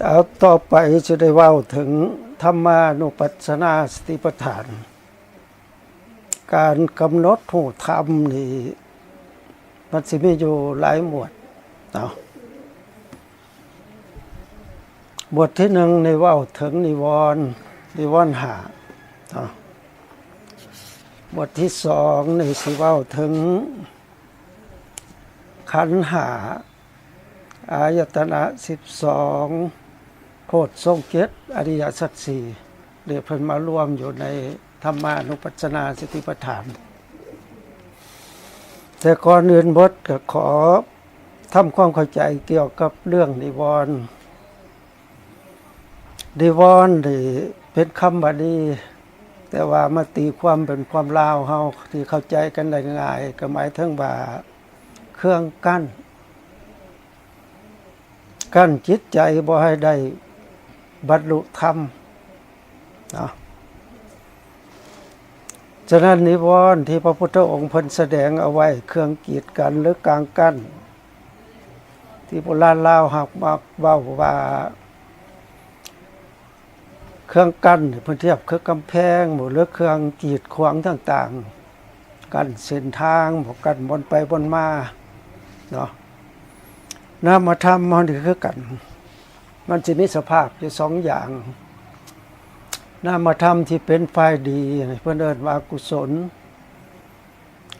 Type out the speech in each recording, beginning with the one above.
ເອົາ ຕໍ່ໄປຈະໄດ້ເວົ້າເຖິງທຳມານຸປັດສະນາສະຕິປະທານ. ການກຳນົດຮູ້ທຳນີ້ ມັນຊິມີຢູ່ຫຼາຍໝວດເນາະ. ໝວດທີໜຶ່ງນີ້ເວົ້າເຖິງນິວອນ ນິວອນຫ້າເນາະ. ໝວດທີສອງນີ້ຊິເວົ້າເຖິງຂັນຫ້າ ອາຍະຕະນະສິບສອງ ໂພດຊົງເຈັດ ອະລິຍະສັດສີ່ ເລີຍເພິ່ນມາລວມຢູ່ໃນທຳມານຸປັດສະນາສະຕິປະທານ. ແຕ່ກ່ອນອື່ນໝົດກໍຂໍທຳຄວາມເຂົ້າໃຈກ່ຽວກັບເລື່ອງນິວອນ. ນິວອນນີ້ເປັນຄຳບາລີ, ແຕ່ວ່າມາຕີຄວາມເປັນຄວາມລາວເຮົາທີ່ເຂົ້າໃຈກັນໄດ້ງ່າຍ ກໍໝາຍເຖິງວ່າເຄື່ອງກັ້ນ ກັ້ນຈິດໃຈບໍ່ໃຫ້ໄດ້ບັນລຸທຳເນາະ. ສະນັ້ນ ນິວອນທີ່ພະພຸດທະອົງເພິ່ນສະແດງເອົາໄວ້ ເຄື່ອງກີດກັ້ນ ຫຼື ກາງກັ້ນ ທີ່ໂບລານລາວມັກ ມັກເວົ້າວ່າ ເຄື່ອງກັ້ນ ເພິ່ນທຽບຄືກຳແພງ ຫຼື ເຄື່ອງກີດຂວາງຕ່າງໆ ກັ້ນເສັ້ນທາງ ບໍ່ ກັ້ນບ່ອນໄປບ່ອນມາເນາະ. ນາມະທຳເຮົານີ້ຄືກັນ ມັນຊິມີສະພາບຢູ່ສອງຢ່າງ. ນາມະທຳທີ່ເປັນຝ່າຍດີ ເພິ່ນເອີ້ນວ່າອະກຸສົນ.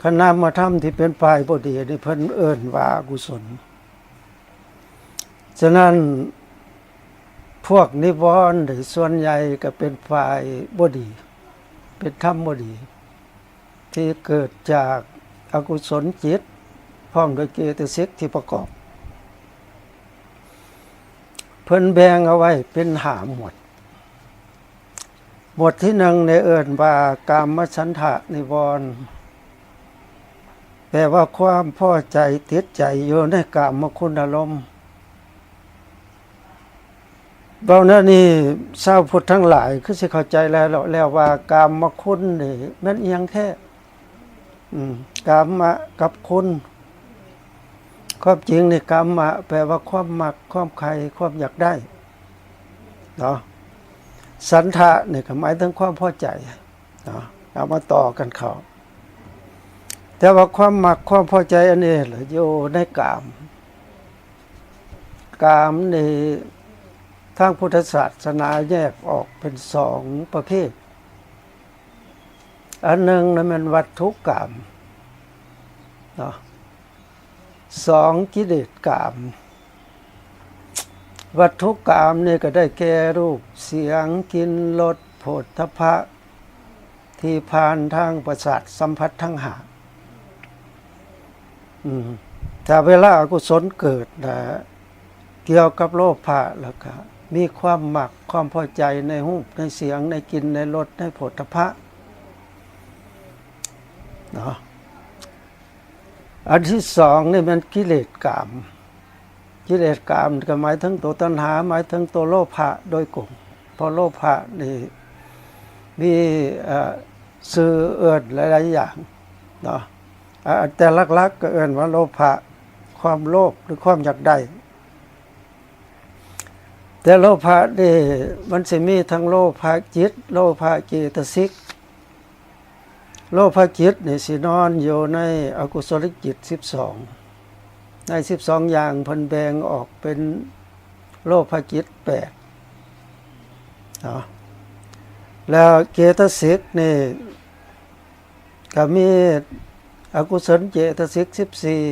ຄັນນາມະທຳທີ່ເປັນຝ່າຍບໍ່ດີນີ້ ເພິ່ນເອີ້ນວ່າອະກຸສົນ. ສະນັ້ນ ພວກນິວອນນີ້ ສ່ວນໃຫຍ່ກໍເປັນຝ່າຍບໍ່ດີ ເປັນທຳບໍ່ດີ ທີ່ເກີດຈາກອະກຸສົນຈິດ ພ້ອມດ້ວຍເຈຕະສິກທີ່ປະກອບ. ເພິ່ນແບ່ງເອົາໄວ້ເປັນຫ້າໝວດ. ໝວດທີໜຶ່ງນີ້ເອີ້ນວ່າກາມະສັນທະນິວອນ ແປວ່າຄວາມພໍໃຈຕິດໃຈຢູ່ໃນກາມະຄຸນອາລົມ. ເວົ້າແນວນີ້ ຊາວພຸດທັງຫຼາຍຄືຊິເຂົ້າໃຈແລ້ວ ແລ້ວວ່າກາມະຄຸນນີ້ແມ່ນອີ່ຫຍັງແທ້? ອືມ ກາມະກັບຄຸນ ຄວາມຈິງນີ້ ກາມະ ແປວ່າຄວາມມັກ ຄວາມໃຄ່ ຄວາມຢາກໄດ້ເນາະ. ສັນທະນີ້ກໍໝາຍເຖິງຄວາມພໍໃຈເນາະ ເອົາມາຕໍ່ກັນເຂົ້າ. ແຕ່ວ່າຄວາມມັກ ຄວາມພໍໃຈອັນນີ້ລະ ຢູ່ໃນກາມ. ກາມນີ້ ທາງພຸດທະສາສະໜາແຍກອອກເປັນສອງປະເພດ. ອັນໜຶ່ງນະແມ່ນວັດຖຸກາມເນາະ, ສອງ ກິເລດກາມ. ວັດຖຸກາມນີ້ກໍໄດ້ແກ່ຮູບ, ສຽງ, ກິ່ນ, ລົດ, ໂຜດຖະພະ ທີ່ຜ່ານທາງປະສາດສຳຜັດທັງຫ້າ. ອືມ ຖ້າເວລາອະກຸສົນເກີດນະ ກ່ຽວກັບໂລພະ ແລ້ວກະມີຄວາມມັກ ຄວາມພໍໃຈໃນຮູບ ໃນສຽງ ໃນກິ່ນ ໃນລົດ ໃນໂຜດຖະພະເນາະ. ອັນທີສອງນີ້ແມ່ນກິເລດກາມ. ກິເລດກາມກໍໝາຍເຖິງໂຕຕັນຫາ ໝາຍເຖິງໂຕໂລພະໂດຍກົງ. ເພາະໂລພະນີ້ມີ ເອີ ຊື່ເອີ້ນຫຼາຍໆຢ່າງເນາະ. ອາ ແຕ່ຫຼັກໆກໍເອີ້ນວ່າໂລພະ ຄວາມໂລບ ຫຼື ຄວາມຢາກໄດ້. ແຕ່ໂລພະນີ້ມັນຊິມີທັງໂລພະຈິດ ໂລພະເຈຕະສິກ. ໂລພະຈິດນີ້ຊິນອນຢູ່ໃນອະກຸສົລະຈິດສິບສອງ. ໃນສິບສອງຢ່າງເພິ່ນແບ່ງອອກເປັນໂລພະຈິດແປດເນາະ. ແລ້ວເຈຕະສິກນີ້ກໍມີອະກຸສົນເຈຕະສິກສິບສີ່.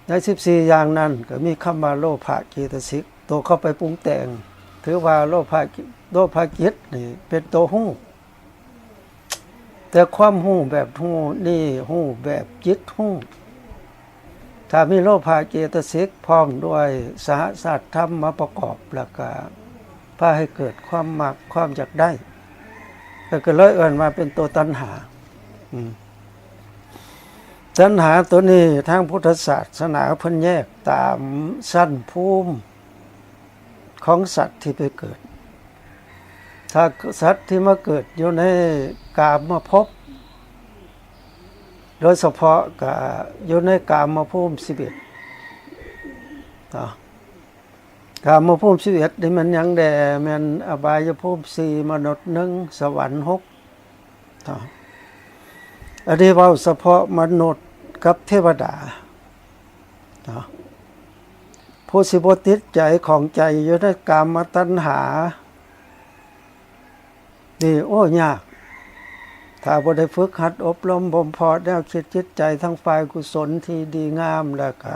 ໃນສິບສີ່ຢ່າງນັ້ນກໍມີຄຳວ່າໂລພະເຈຕະສິກ ໂຕເຂົ້າໄປປຸງແຕ່ງ. ຖືວ່າໂລພະ ໂລພະຈິດນີ້ເປັນໂຕຮູ້. ແຕ່ຄວາມຮູ້ແບບຮູ້ນີ້ ຮູ້ແບບຈິດຮູ້. ຖ້າມີໂລພະເຈຕະສິກພ້ອມດ້ວຍສະຫະຊາດທຳມາປະກອບ ແລ້ວກະພາໃຫ້ເກີດຄວາມມັກ ຄວາມຢາກໄດ້ ກໍເລີຍເອີ້ນວ່າເປັນໂຕຕັນຫາ. ອືມ ຕັນຫາໂຕນີ້ທາງພຸດທະສາສະໜາເພິ່ນແຍກຕາມຊັ້ນພູມ ຂອງສັດທີ່ໄປເກີດ. ຖ້າສັດທີ່ມາເກີດຢູ່ໃນກາມະພົບ ໂດຍສະເພາະກະຢູ່ໃນກາມະພູມສິບເອັດເນາະ, ກາມະພູມສິບເອັດນີ້ແມ່ນຫຍັງແດ່? ແມ່ນອະບາຍະພູມສີ່ ມະນຸດໜຶ່ງ ສະຫວັນຫົກເນາະ. ອັນນີ້ເວົ້າສະເພາະມະນຸດກັບເທວະດາເນາະ. ຜູ້ຊິບໍ່ຕິດໃຈຂອງໃຈຢູ່ໃນກາມະຕັນຫາ ນີ້ ໂອ້ ຍາກ. ຖ້າບໍ່ໄດ້ຝຶກຫັດອົບຮົມບົ່ມເພາະແນວຄິດຈິດໃຈທາງຝ່າຍກຸສົນທີ່ດີງາມ ແລ້ວກະ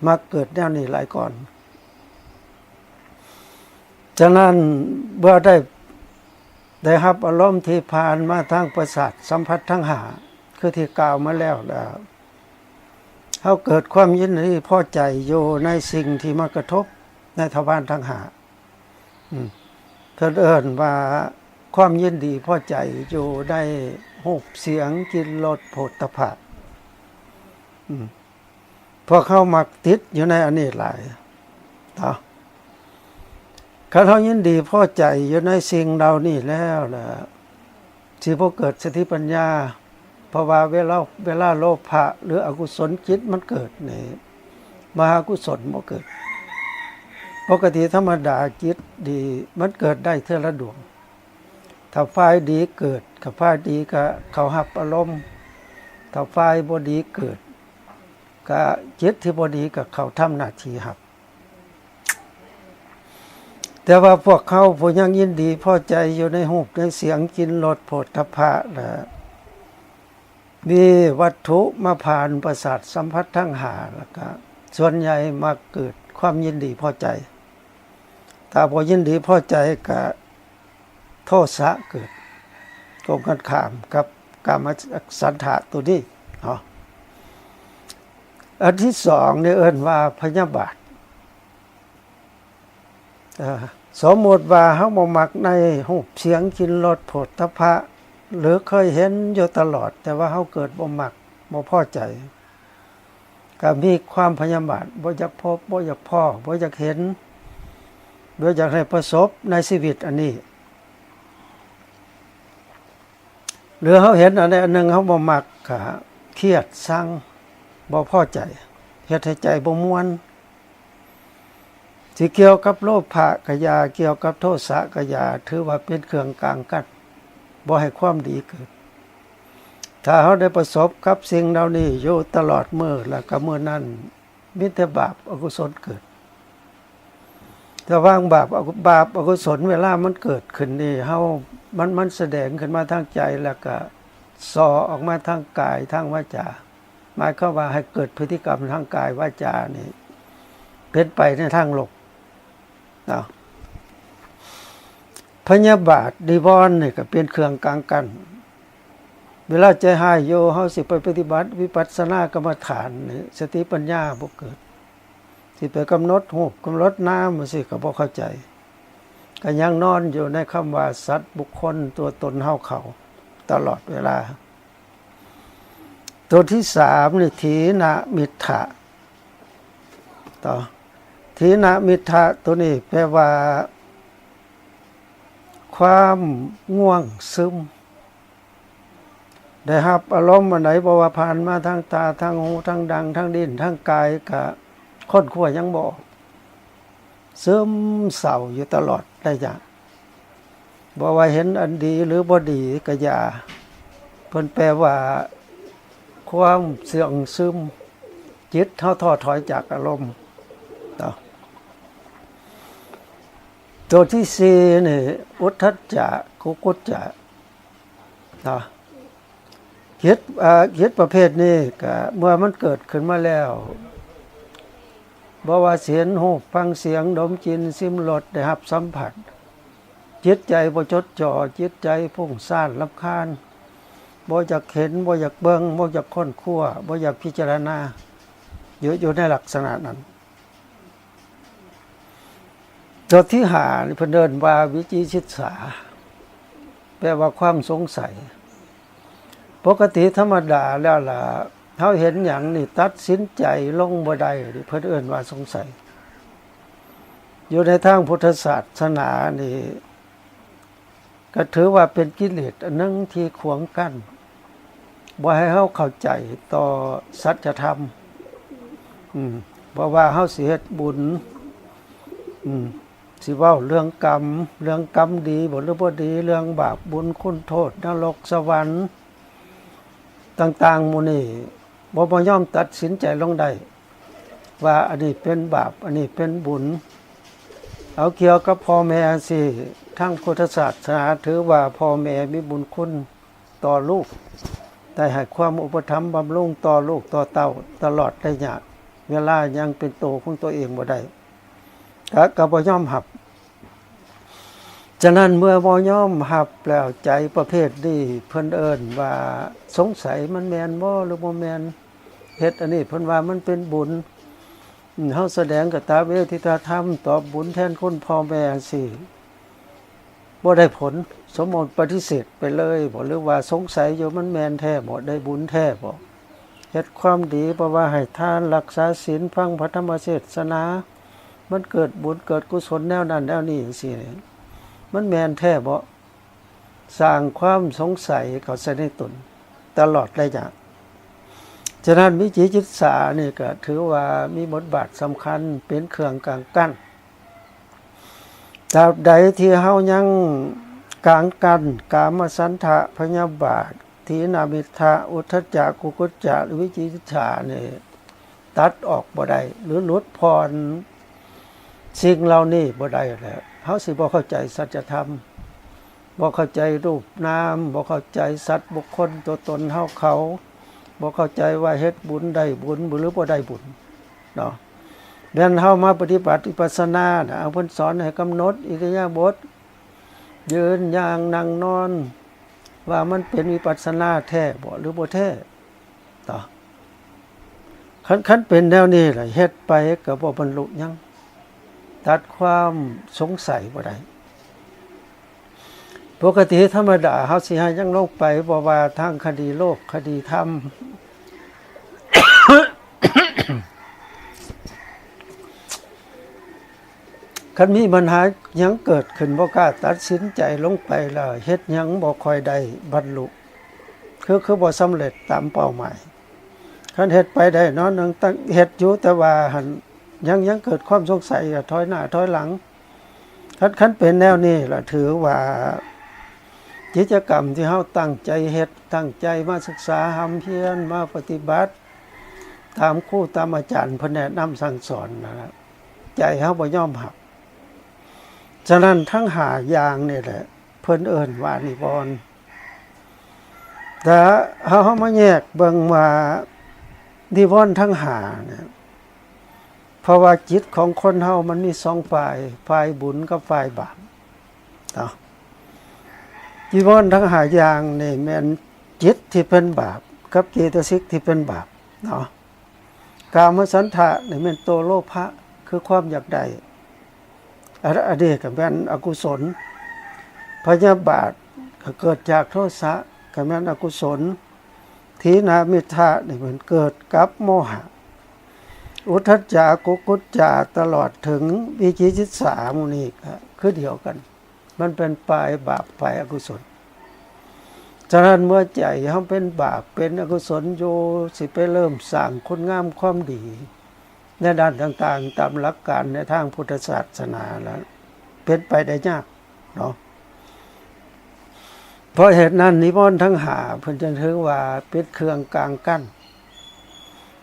ມັກເກີດແນວນີ້ຫຼາຍກ່ອນ. ສະນັ້ນ ເມື່ອໄດ້ ໄດ້ຮັບອາລົມທີ່ຜ່ານມາທາງປະສາດສຳຜັດທັງຫ້າ ຄືທີ່ກ່າວມາແລ້ວ ແລ້ວເຮົາເກີດຄວາມຍິນດີພໍໃຈຢູ່ໃນສິ່ງທີ່ມາກະທົບໃນທວານທັງຫ້າ. ອືມ ເພິ່ນເອີ້ນວ່າຄວາມຍິນດີພໍໃຈຢູ່ໃນຮູບ ສຽງ ກິ່ນ ລົດ ໂຜດຖະພະ. ອືມ ພວກເຮົາມັກຕິດຢູ່ໃນອັນນີ້ຫຼາຍເນາະ. ຄັນເຮົາຍິນດີພໍໃຈຢູ່ໃນສິ່ງເຫຼົ່ານີ້ແລ້ວລະ ຊິບໍ່ເກີດສະຕິປັນຍາ ເພາະວ່າເວລາ ເວລາໂລພະ ຫຼື ອະກຸສົນຈິດມັນເກີດນີ້ ມະຫາກຸສົນບໍ່ເກີດ. ປົກກະຕິທຳມະດາຈິດດີມັນເກີດໄດ້ເທື່ອລະດວງ. ຖ້າຝ່າຍດີເກີດ ກໍຝ່າຍດີກໍເຂົ້າຮັບອາລົມ, ຖ້າຝ່າຍບໍ່ດີເກີດ ກໍຈິດທີ່ບໍ່ດີກໍເຂົ້າທຳໜ້າທີ່ຮັບ. ແຕ່ວ່າພວກເຮົາຜູ້ຍັງຍິນດີພໍໃຈຢູ່ໃນຮູບ ໃນສຽງ ກິ່ນ ລົດ ໂຜດຖະພະ ແລະ ມີວັດຖຸມາຜ່ານປະສາດສຳຜັດທັງຫ້າ ແລ້ວກະສ່ວນໃຫຍ່ມັກເກີດຄວາມຍິນດີພໍໃຈ. ຖ້າບໍ່ຍິນດີພໍໃຈກະໂທສະເກີດ ກົງກັນຂ້າມກັບກາມະສັນທະໂຕນີ້ເນາະ. ອັນທີສອງນີ້ເອີ້ນວ່າພະຍາບາດ. ເອີ ສົມມຸດວ່າເຮົາບໍ່ມັກໃນຮູບ ສຽງ ກິ່ນ ລົດ ໂຜດຖະພະ ຫຼື ເຄີຍເຫັນຢູ່ຕະຫຼອດ ແຕ່ວ່າເຮົາເກີດບໍ່ມັກ ບໍ່ພໍໃຈ ກໍມີຄວາມພະຍາບາດ ບໍ່ຢາກພົບ ບໍ່ຢາກພໍ້ ບໍ່ຢາກເຫັນ ບໍ່ຢາກໃຫ້ປະສົບໃນຊີວິດອັນນີ້. ຫຼືເຮົາເຫັນອັນໃດອັນໜຶ່ງເຮົາບໍ່ມັກ ກະຄຽດຊັງ ບໍ່ພໍໃຈ ເຮັດໃຫ້ໃຈບໍ່ມ່ວນ. ຊິກ່ຽວກັບໂລພະກະຢ່າ ກ່ຽວກັບໂທສະກະຢ່າ ຖືວ່າເປັນເຄື່ອງກາງກັ້ນ ບໍ່ໃຫ້ຄວາມດີເກີດ. ຖ້າເຮົາໄດ້ປະສົບກັບສິ່ງເຫຼົ່ານີ້ຢູ່ຕະຫຼອດມື້ ແລ້ວກະມື້ນັ້ນມີແຕ່ບາບອະກຸສົນເກີດ. ລະຫວ່າງບາບ ອະ ບາບອະກຸສົນເວລາມັນເກີດຂຶ້ນນີ້ ເຮົາ ມັນ ມັນສະແດງຂຶ້ນມາທາງໃຈ ແລ້ວກະສໍ່ອອກມາທາງກາຍ ທາງວາຈາ ໝາຍຄວາມວ່າໃຫ້ເກີດພຶດຕິກຳທາງກາຍວາຈານີ້ ເປັນໄປໃນທາງລົບເນາະ. ພະຍາບາດນິວອນນີ້ກໍເປັນເຄື່ອງກາງກັ້ນ. ເວລາໃຈຮ້າຍຢູ່ ເຮົາຊິໄປປະຕິບັດວິປັດສະນາກຳມະຖານນີ້ ສະຕິປັນຍາບໍ່ເກີດ. ຊິໄປກຳນົດຮູບ ກຳນົດນາມຈັ່ງຊີ້ກໍບໍ່ເຂົ້າໃຈ ກໍຍັງນອນຢູ່ໃນຄຳວ່າສັດບຸກຄົນຕົວຕົນເຮົາເຂົາຕະຫຼອດເວລາ. ຕົວທີສາມນີ້ ຖີນະມິດຖະ ຕໍ່ ຖີນະມິດຖະ ຕົວນີ້ແປວ່າຄວາມງ່ວງຊຶມ. ໄດ້ຮັບອາລົມອັນໃດ ບໍ່ວ່າຜ່ານມາທາງຕາ ທາງຫູ ທາງດັງ ທາງລີ້ນ ທາງກາຍ ກະຄົ້ນຄວ້າຍັງບໍ່ອອກ ຊຶມເສົ້າຢູ່ຕະຫຼອດໄລຍະ. ບໍ່ວ່າເຫັນອັນດີຫຼືບໍ່ດີກະຢ່າ ເພິ່ນແປວ່າຄວາມເສື່ອງຊຶມ ຈິດເຮົາທໍ້ຖອຍຈາກອາລົມເນາະ. ຕົວທີສີ່ນີ້ ອຸດທັດຈະ ກຸກຸດຈະ ເນາະ. ຈິດ ເອີ ຈິດປະເພດນີ້ກະເມື່ອມັນເກີດຂຶ້ນມາແລ້ວ ບໍ່ວ່າຊິເຫັນຮູບ ຟັງສຽງ ດົມກິ່ນ ຊິມລົດ ໄດ້ຮັບສຳຜັດ ຈິດໃຈບໍ່ຈົດຈ່ອ ຈິດໃຈຟຸ້ງຊານລຳຄານ ບໍ່ຢາກເຫັນ ບໍ່ຢາກເບິ່ງ ບໍ່ຢາກຄົ້ນຄວ້າ ບໍ່ຢາກພິຈາລະນາ ຢູ່ ຢູ່ໃນລັກສະນະນັ້ນ. ຕົວທີຫ້ານີ້ເພິ່ນເອີ້ນວ່າວິຈິກິດສາ ແປວ່າຄວາມສົງໄສ. ປົກກະຕິທຳມະດາແລ້ວລະ ເຮົາເຫັນຫຍັງນີ້ຕັດສິນໃຈລົງບໍ່ໄດ້ ເພິ່ນເອີ້ນວ່າສົງໄສ. ຢູ່ໃນທາງພຸດທະສາສະໜານີ້ ກໍຖືວ່າເປັນກິເລດອັນໜຶ່ງທີ່ຂວາງກັ້ນ ບໍ່ໃຫ້ເຮົາເຂົ້າໃຈຕໍ່ສັດຈະທຳ. ອືມ ເພາະວ່າເຮົາຊິເຮັດບຸນ ອືມ ຊິເວົ້າເລື່ອງກຳ ເລື່ອງກຳດີບໍ່ ຫຼືບໍ່ດີ ເລື່ອງບາບບຸນຄຸນໂທດ ນະລົກສະຫວັນຕ່າງໆໝູ່ນີ້ ບໍ່ ບໍ່ຍອມຕັດສິນໃຈລົງໄດ້ວ່າ ອັນນີ້ເປັນບາບ ອັນນີ້ເປັນບຸນ. ເອົາກ່ຽວກັບພໍ່ແມ່ຊີ້ ທາງພຸດທະສາສະໜາຖືວ່າພໍ່ແມ່ມີບຸນຄຸນຕໍ່ລູກ ໄດ້ໃຫ້ຄວາມອຸປະຖຳບຳລຸງຕໍ່ລູກຕໍ່ເຕົ້າຕະຫຼອດໄລຍະເວລາຍັງເປັນໂຕຂອງຕົວເອງບໍ່ໄດ້ ກະ ກະບໍ່ຍອມຮັບ. ສະນັ້ນເມື່ອບໍ່ຍອມຮັບແລ້ວ ໃຈປະເພດນີ້ເພິ່ນເອີ້ນວ່າ ສົງໄສມັນແມ່ນບໍ່ ຫຼືບໍ່ແມ່ນ ເຮັດອັນນີ້ເພິ່ນວ່າມັນເປັນບຸນ ເຮົາສະແດງກະຕະເວທິຕາທຳ ຕອບບຸນແທນຄຸນພໍ່ແມ່ຊີ້ ບໍ່ໄດ້ຜົນ. ສົມມຸດປະຕິເສດໄປເລີຍບໍ ຫຼືວ່າສົງໄສຢູ່ ມັນແມ່ນແທ້ບໍ ໄດ້ບຸນແທ້ບໍ ເຮັດຄວາມດີ ເພາະວ່າໃຫ້ທານ ຮັກສາສິນ ຟັງພະທຳມະເທດສະໜາ ມັນເກີດບຸນເກີດກຸສົນແນວນັ້ນແນວນີ້ຈັ່ງຊີ້ ມັນແມ່ນແທ້ບໍ? ສ້າງຄວາມສົງໄສເຂົ້າໃສ່ໃນຕົນຕະຫຼອດໄລຍະ. ສະນັ້ນວິຈິກິດສານີ້ກະຖືວ່າມີບົດບາດສຳຄັນ ເປັນເຄື່ອງກາງກັ້ນ. ຕາບໃດທີ່ເຮົາຍັງກາງກັ້ນກາມະສັນທະ ພະຍາບາດ ຖີນະມິດທະ ອຸດທັດຈະ ກຸກຸດຈະ ຫຼືວິຈິກິດສານີ້ ຕັດອອກບໍ່ໄດ້ ຫຼືຫຼຸດຜ່ອນສິ່ງເຫຼົ່ານີ້ບໍ່ໄດ້ແລ້ວ ເຮົາຊິບໍ່ເຂົ້າໃຈສັດຈະທຳ ບໍ່ເຂົ້າໃຈຮູບນາມ ບໍ່ເຂົ້າໃຈສັດບຸກຄົນຕົວຕົນເຮົາເຂົາ ບໍ່ເຂົ້າໃຈວ່າເຮັດບຸນໄດ້ບຸນ ຫຼືບໍ່ໄດ້ບຸນເນາະ. ແມ່ນເຮົາມາປະຕິບັດວິປັດສະນານະ ເພິ່ນສອນໃຫ້ກຳນົດອິລິຍາບົດ ຢືນ ຍ່າງ ນັ່ງ ນອນ ວ່າມັນເປັນວິປັດສະນາແທ້ບໍ ຫຼືບໍ່ແທ້ເນາະ. ຄັນ ຄັນເປັນແນວນີ້ລະ ເຮັດໄປກະບໍ່ບັນລຸຫຍັງ ຕັດຄວາມສົງໄສບໍ່ໄດ້. ປົກກະຕິທຳມະດາເຮົາຊິໃຫ້ຫຍັງລົງໄປ ບໍ່ວ່າທາງຄະດີໂລກຄະດີທຳ ຄັນມີບັນຫາຫຍັງເກີດຂຶ້ນ ບໍ່ກ້າຕັດສິນໃຈລົງໄປແລ້ວ ເຮັດຫຍັງບໍ່ຄ່ອຍໄດ້ບັນລຸ ຄື ຄືບໍ່ສຳເລັດຕາມເປົ້າໝາຍ. ຄັນເຮັດໄປໄດ້ໜ້ອຍໜຶ່ງ ຕັ້ງເຮັດຢູ່ ແຕ່ວ່າຫັ້ນ ຍັງ ຍັງເກີດຄວາມສົງໄສ ກໍຖອຍໜ້າຖອຍຫຼັງ. ຄັນ ຄັນເປັນແນວນີ້ລະ ຖືວ່າກິດຈະກຳທີ່ເຮົາຕັ້ງໃຈເຮັດ ຕັ້ງໃຈມາສຶກສາຮ່ຳຮຽນ ມາປະຕິບັດຕາມຄູຕາມອາຈານເພິ່ນແນະນຳສັ່ງສອນນະ ໃຈເຮົາບໍ່ຍອມຮັບ. ສະນັ້ນທັງຫ້າຢ່າງນີ້ແຫຼະ ເພິ່ນເອີ້ນວ່ານິວອນ. ແຕ່ເຮົາ ເຮົາມາແຍກເບິ່ງວ່ານິວອນທັງຫ້ານີ້ ເພາະວ່າຈິດຂອງຄົນເຮົາມັນມີສອງຝ່າຍ ຝ່າຍບຸນກັບຝ່າຍບາບເນາະ. ນິວອນທັງຫ້າຢ່າງນີ້ແມ່ນຈິດທີ່ເປັນບາບ ກັບເຈຕະສິກທີ່ເປັນບາບເນາະ. ກາມະສັນທະນີ້ແມ່ນໂຕໂລພະ ຄືຄວາມຢາກໄດ້ ອັນ ອັນນີ້ກໍແມ່ນອະກຸສົນ. ພະຍາບາດກໍເກີດຈາກໂທສະ ກໍແມ່ນອະກຸສົນ. ຖີນະມິດທະນີ້ແມ່ນເກີດກັບໂມຫະ. ອຸດທັດຈະ ກຸກຸດຈະ ຕະຫຼອດເຖິງວິຈິກິດສາໝູ່ນີ້ກໍຄືດຽວກັນ. ມັນເປັນຝ່າຍບາບ ຝ່າຍອະກຸສົນ. ສະນັ້ນເມື່ອໃຈເຮົາເປັນບາບ ເປັນອະກຸສົນຢູ່ ຊິໄປເລີ່ມສ້າງຄຸນງາມຄວາມດີໃນດ້ານຕ່າງໆ ຕາມຫຼັກການໃນທາງພຸດທະສາສະໜາລະ ເປັນໄປໄດ້ຍາກເນາະ. ເພາະເຫດນັ້ນ ນິວອນທັງຫ້າເພິ່ນຈຶ່ງຖືວ່າເປັນເຄື່ອງກາງກັ້ນ.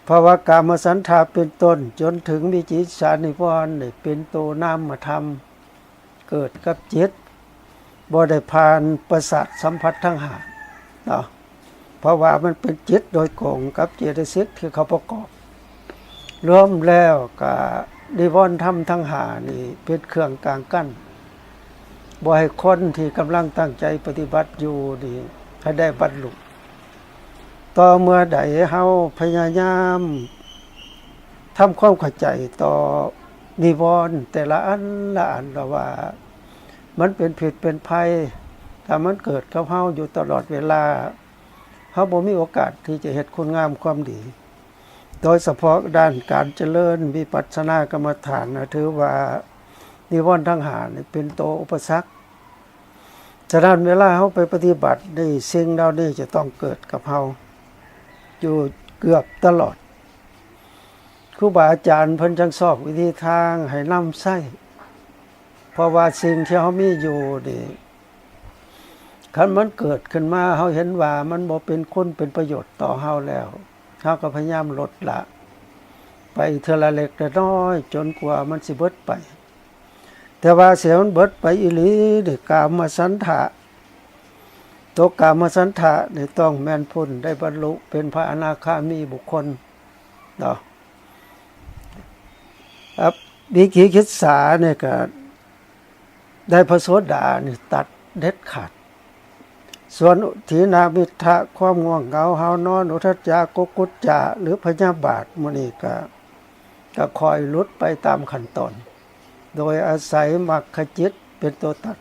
ເພາະວ່າກາມະສັນທະເປັນຕົ້ນ ຈົນເຖິງວິຈິກິດສານິວອນນີ້ ເປັນໂຕນາມະທຳ ເກີດກັບຈິດ ບໍ່ໄດ້ຜ່ານປະສາດສຳຜັດທັງຫ້າເນາະ. ເພາະວ່າມັນເປັນຈິດໂດຍກົງກັບເຈຕະສິກທີ່ເຂົ້າປະກອບ. ລວມແລ້ວກະນິວອນທຳທັງຫ້ານີ້ເປັນເຄື່ອງກາງກັ້ນ ບໍ່ໃຫ້ຄົນທີ່ກຳລັງຕັ້ງໃຈປະຕິບັດຢູ່ນີ້ໃຫ້ໄດ້ບັນລຸ. ຕໍ່ເມື່ອໃດເຮົາພະຍາຍາມທຳຄວາມເຂົ້າໃຈຕໍ່ນິວອນແຕ່ລະອັນລະອັນລະວ່າ ມັນເປັນພິດເປັນໄພ ຖ້າມັນເກີດກັບເຮົາຢູ່ຕະຫຼອດເວລາ ເຮົາບໍ່ມີໂອກາດທີ່ຈະເຮັດຄຸນງາມຄວາມດີ. ໂດຍສະເພາະດ້ານການຈະເລີນວິປັດສະນາກຳມະຖານນະ ຖືວ່ານິວອນທັງຫ້ານີ້ເປັນໂຕອຸປະສັກ. ສະນັ້ນເວລາເຮົາໄປປະຕິບັດນີ້ ສິ່ງເຫຼົ່ານີ້ຈະຕ້ອງເກີດກັບເຮົາຢູ່ເກືອບຕະຫຼອດ. ຄູບາອາຈານເພິ່ນຈັ່ງຊອກວິທີທາງໃຫ້ນຳໃຊ້ ເພາະວ່າສິ່ງທີ່ເຮົາມີຢູ່ນີ້ ຄັນມັນເກີດຂຶ້ນມາ ເຮົາເຫັນວ່າມັນບໍ່ເປັນຄຸນເປັນປະໂຫຍດຕໍ່ເຮົາແລ້ວ ເຮົາກໍພະຍາຍາມລົດລະ ໄປເທື່ອລະເລັກລະນ້ອຍ ຈົນກວ່າມັນຊິເບິດໄປ. ແຕ່ວ່າຊິໃຫ້ມັນເບິດໄປອີ່ຫຼີນີ້ ກາມະສັນທະ ຕົວກາມະສັນທະນີ້ ຕ້ອງແມ່ນຜູ້ໄດ້ບັນລຸເປັນພະອະນາຄາມີບຸກຄົນເນາະ. ອະ ວິກິກິດສານີ້ກໍ ໄດ້ພະໂສດານີ້ຕັດເດັດຂາດ. ສ່ວນທີນະມິດທະ ຄວາມງ່ວງເຫງົາຫາວນອນ ອຸດທັດຈະ ກຸກຸດຈະ ຫຼື ພະຍາບາດ ໝູ່ນີ້ກະ ກະຄ່ອຍຫຼຸດໄປຕາມຂັ້ນຕອນ ໂດຍອາໄສມັກຂະຈິດເປັນຕົວຕັດ.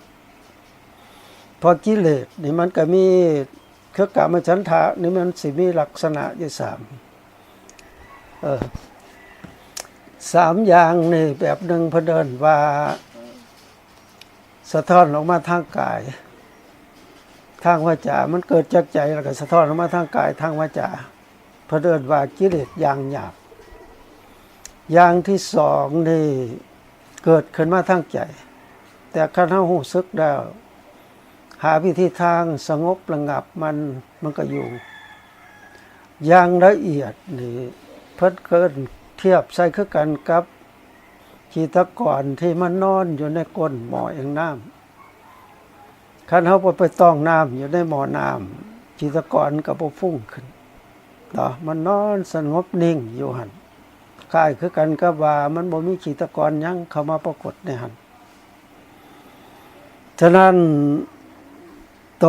ເພາະກິເລດນີ້ມັນກະມີ ຄືກາມະສັນທະນີ້ມັນຊິມີລັກສະນະຢູ່ສາມ ເອີ ສາມຢ່າງນີ້ ແບບໜຶ່ງເພິ່ນເອີ້ນວ່າສະທ້ອນອອກມາທາງກາຍ ທາງວາຈາ ມັນເກີດຈາກໃຈ ແລ້ວກໍສະທ້ອນອອກມາທາງກາຍ ທາງວາຈາ ເພິ່ນເອີ້ນວ່າກິເລດຢ່າງຫຍາບ. ຢ່າງທີສອງນີ້ເກີດຂຶ້ນມາທາງໃຈ ແຕ່ຄັນເຮົາຮູ້ສຶກແລ້ວ ຫາວິທີທາງສະຫງົບລະງັບມັນ ມັນກໍຢູ່. ຢ່າງລະອຽດນີ້ ເພິ່ນເອີ້ນທຽບໃສ່ຄືກັນກັບຈີຕະກອນທີ່ມັນນອນຢູ່ໃນກົ້ນໝໍ້ເອງນ້ຳ. ຄັນເຮົາບໍ່ໄປຕ້ອງນ້ຳຢູ່ໃນໝໍ້ນ້ຳ ຈີຕະກອນກໍບໍ່ຟຸ້ງຂຶ້ນເນາະ ມັນນອນສະຫງົບນິ່ງຢູ່ຫັ້ນ ຄ້າຍຄືກັນກັບວ່າມັນບໍ່ມີຈີຕະກອນຫຍັງເຂົ້າມາປາກົດໃນຫັ້ນ. ສະນັ້ນ ໂຕ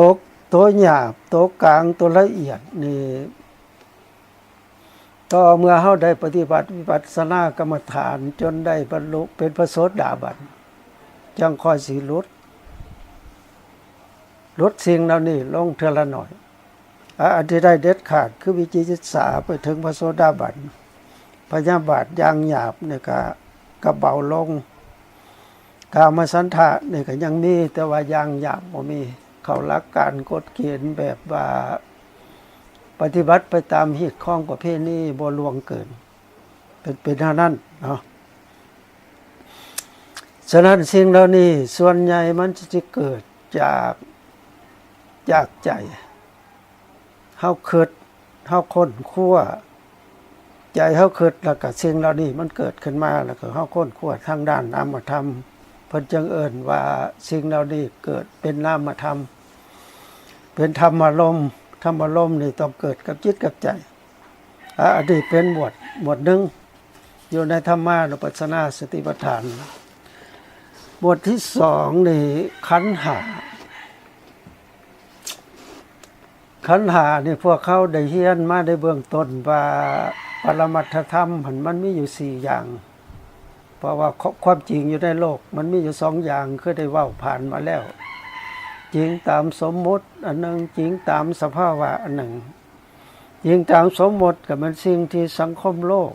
ໂຕຫຍາບ ໂຕກາງ ໂຕລະອຽດນີ້ ຕໍ່ເມື່ອເຮົາໄດ້ປະຕິບັດວິປັດສະນາກຳມະຖານ ຈົນໄດ້ບັນລຸເປັນພະໂສດາບັນ ຈັ່ງຄ່ອຍຊິຫຼຸດ ຫຼຸດສິ່ງເຫຼົ່ານີ້ລົງເທື່ອລະໜ້ອຍ. ອາ ອັນທີ່ໄດ້ເດັດຂາດຄືວິຈິກິດສາ ໄປເຖິງພະໂສດາບັນ ພະຍາບາດຢ່າງຫຍາບນີ້ກະ ກະເບົາລົງ. ກາມະສັນທະນີ້ກະຍັງມີ ແຕ່ວ່າຢ່າງຫຍາບບໍ່ມີ ເຂົ້າຫຼັກການກົດເກນແບບວ່າປະຕິບັດໄປຕາມຮີດຄອງປະເພນີ ບໍ່ລ່ວງເກີນ ເປັນ ເປັນແນວນັ້ນເນາະ. ສະນັ້ນສິ່ງເຫຼົ່ານີ້ສ່ວນໃຫຍ່ມັນຈະເກີດຈາກ ຈາກໃຈ ເຮົາຄິດ ເຮົາຄົ້ນຄວ້າ ໃຈເຮົາຄິດ ແລ້ວກະສິ່ງເຫຼົ່ານີ້ມັນເກີດຂຶ້ນມາ ແລ້ວກະເຮົາຄົ້ນຄວ້າທາງດ້ານນາມະທຳ ເພິ່ນຈຶ່ງເອີ້ນວ່າສິ່ງເຫຼົ່ານີ້ເກີດເປັນນາມະທຳ ເປັນທຳມາລົມ. ທຳມາລົມນີ້ຕ້ອງເກີດກັບຈິດກັບໃຈ. ອາ ອັນນີ້ເປັນໝວດ ໝວດໜຶ່ງ ຢູ່ໃນທຳມານຸປັດສະນາສະຕິປັດຖານ. ໝວດທີສອງນີ້ ຂັນຫ້າ. ຂັນຫ້ານີ້ພວກເຮົາໄດ້ຮຽນມາໃນເບື້ອງຕົ້ນວ່າ ປະລະມັດທະທຳຫັ້ນມັນມີຢູ່ສີ່ຢ່າງ ເພາະວ່າຄວາມຈິງຢູ່ໃນໂລກມັນມີຢູ່ສອງຢ່າງ ຄືໄດ້ເວົ້າຜ່ານມາແລ້ວ ຈິງຕາມສົມມຸດອັນໜຶ່ງ ຈິງຕາມສະພາວະອັນໜຶ່ງ. ຈິງຕາມສົມມຸດກໍແມ່ນສິ່ງທີ່ສັງຄົມໂລກ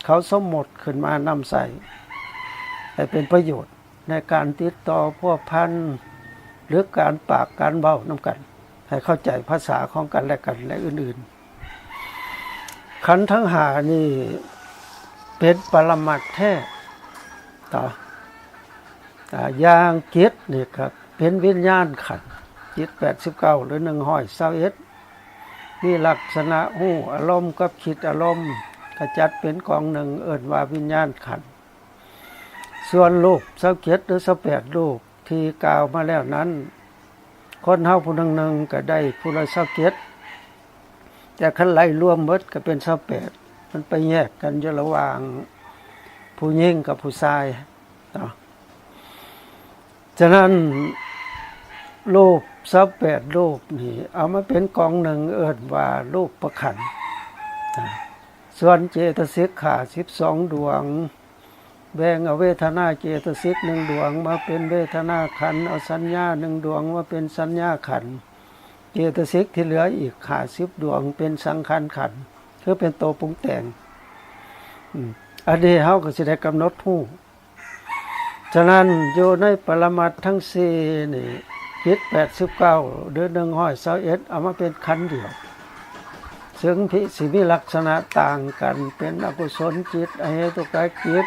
ເຂົາສົມມຸດຂຶ້ນມານຳໃຊ້ໃຫ້ເປັນປະໂຫຍດ ໃນການຕິດຕໍ່ພົວພັນ ຫຼື ການປາກການເວົ້ານຳກັນ ໃຫ້ເຂົ້າໃຈພາສາຂອງກັນແລະກັນ ແລະ ອື່ນໆ. ຂັນທັງຫ້ານີ້ເປັນປະລະມັດແທ້ ຕໍ່ ອາ ຢ່າງຈິດນີ້ກໍເປັນວິນຍານຂັນ ຈິດແປດສິບເກົ້າ ຫຼື ໜຶ່ງຮ້ອຍຊາວເອັດ ມີລັກສະນະຮູ້ອາລົມກັບຄິດອາລົມ ກໍຈັດເປັນກອງໜຶ່ງ ເອີ້ນວ່າວິນຍານຂັນ. ສ່ວນຮູບຊາວເຈັດ ຫຼື ຊາວແປດຮູບທີ່ກ່າວມາແລ້ວນັ້ນ ຄົນເຮົາຜູ້ໜຶ່ງໆກໍໄດ້ຜູ້ລະຊາວເຈັດ ແຕ່ຄັນໄລ່ລວມໝົດກໍເປັນຊາວແປດ ມັນໄປແຍກກັນຢູ່ລະຫວ່າງຜູ້ຍິງກັບຜູ້ຊາຍເນາະ. ສະນັ້ນ ຮູບຊາວແປດຮູບນີ້ ເອົາມາເປັນກອງໜຶ່ງ ເອີ້ນວ່າຮູບປະຂັນ. ສ່ວນເຈຕະສິກຫ້າສິບສອງດວງ ແບ່ງເອົາເວທະນາເຈຕະສິກໜຶ່ງດວງມາເປັນເວທະນາຂັນ, ເອົາສັນຍາໜຶ່ງດວງມາເປັນສັນຍາຂັນ, ເຈຕະສິກທີ່ເຫຼືອອີກຫ້າສິບດວງເປັນສັງຂານຂັນ ຄືເປັນໂຕປຸງແຕ່ງ. ອືມ ອັນນີ້ເຮົາກໍຊິໄດ້ກຳນົດຮູ້. ສະນັ້ນ ຢູ່ໃນປະລະມັດທັງສີ່ນີ້ ຈິດແປດສິບເກົ້າ ຫຼື ໜຶ່ງຮ້ອຍຊາວເອັດ ເອົາມາເປັນຂັນດຽວ ເຊິ່ງທີ່ຊິມີລັກສະນະຕ່າງກັນ ເປັນອະກຸສົນຈິດ, ອະເຫຕຸກະຈິດ,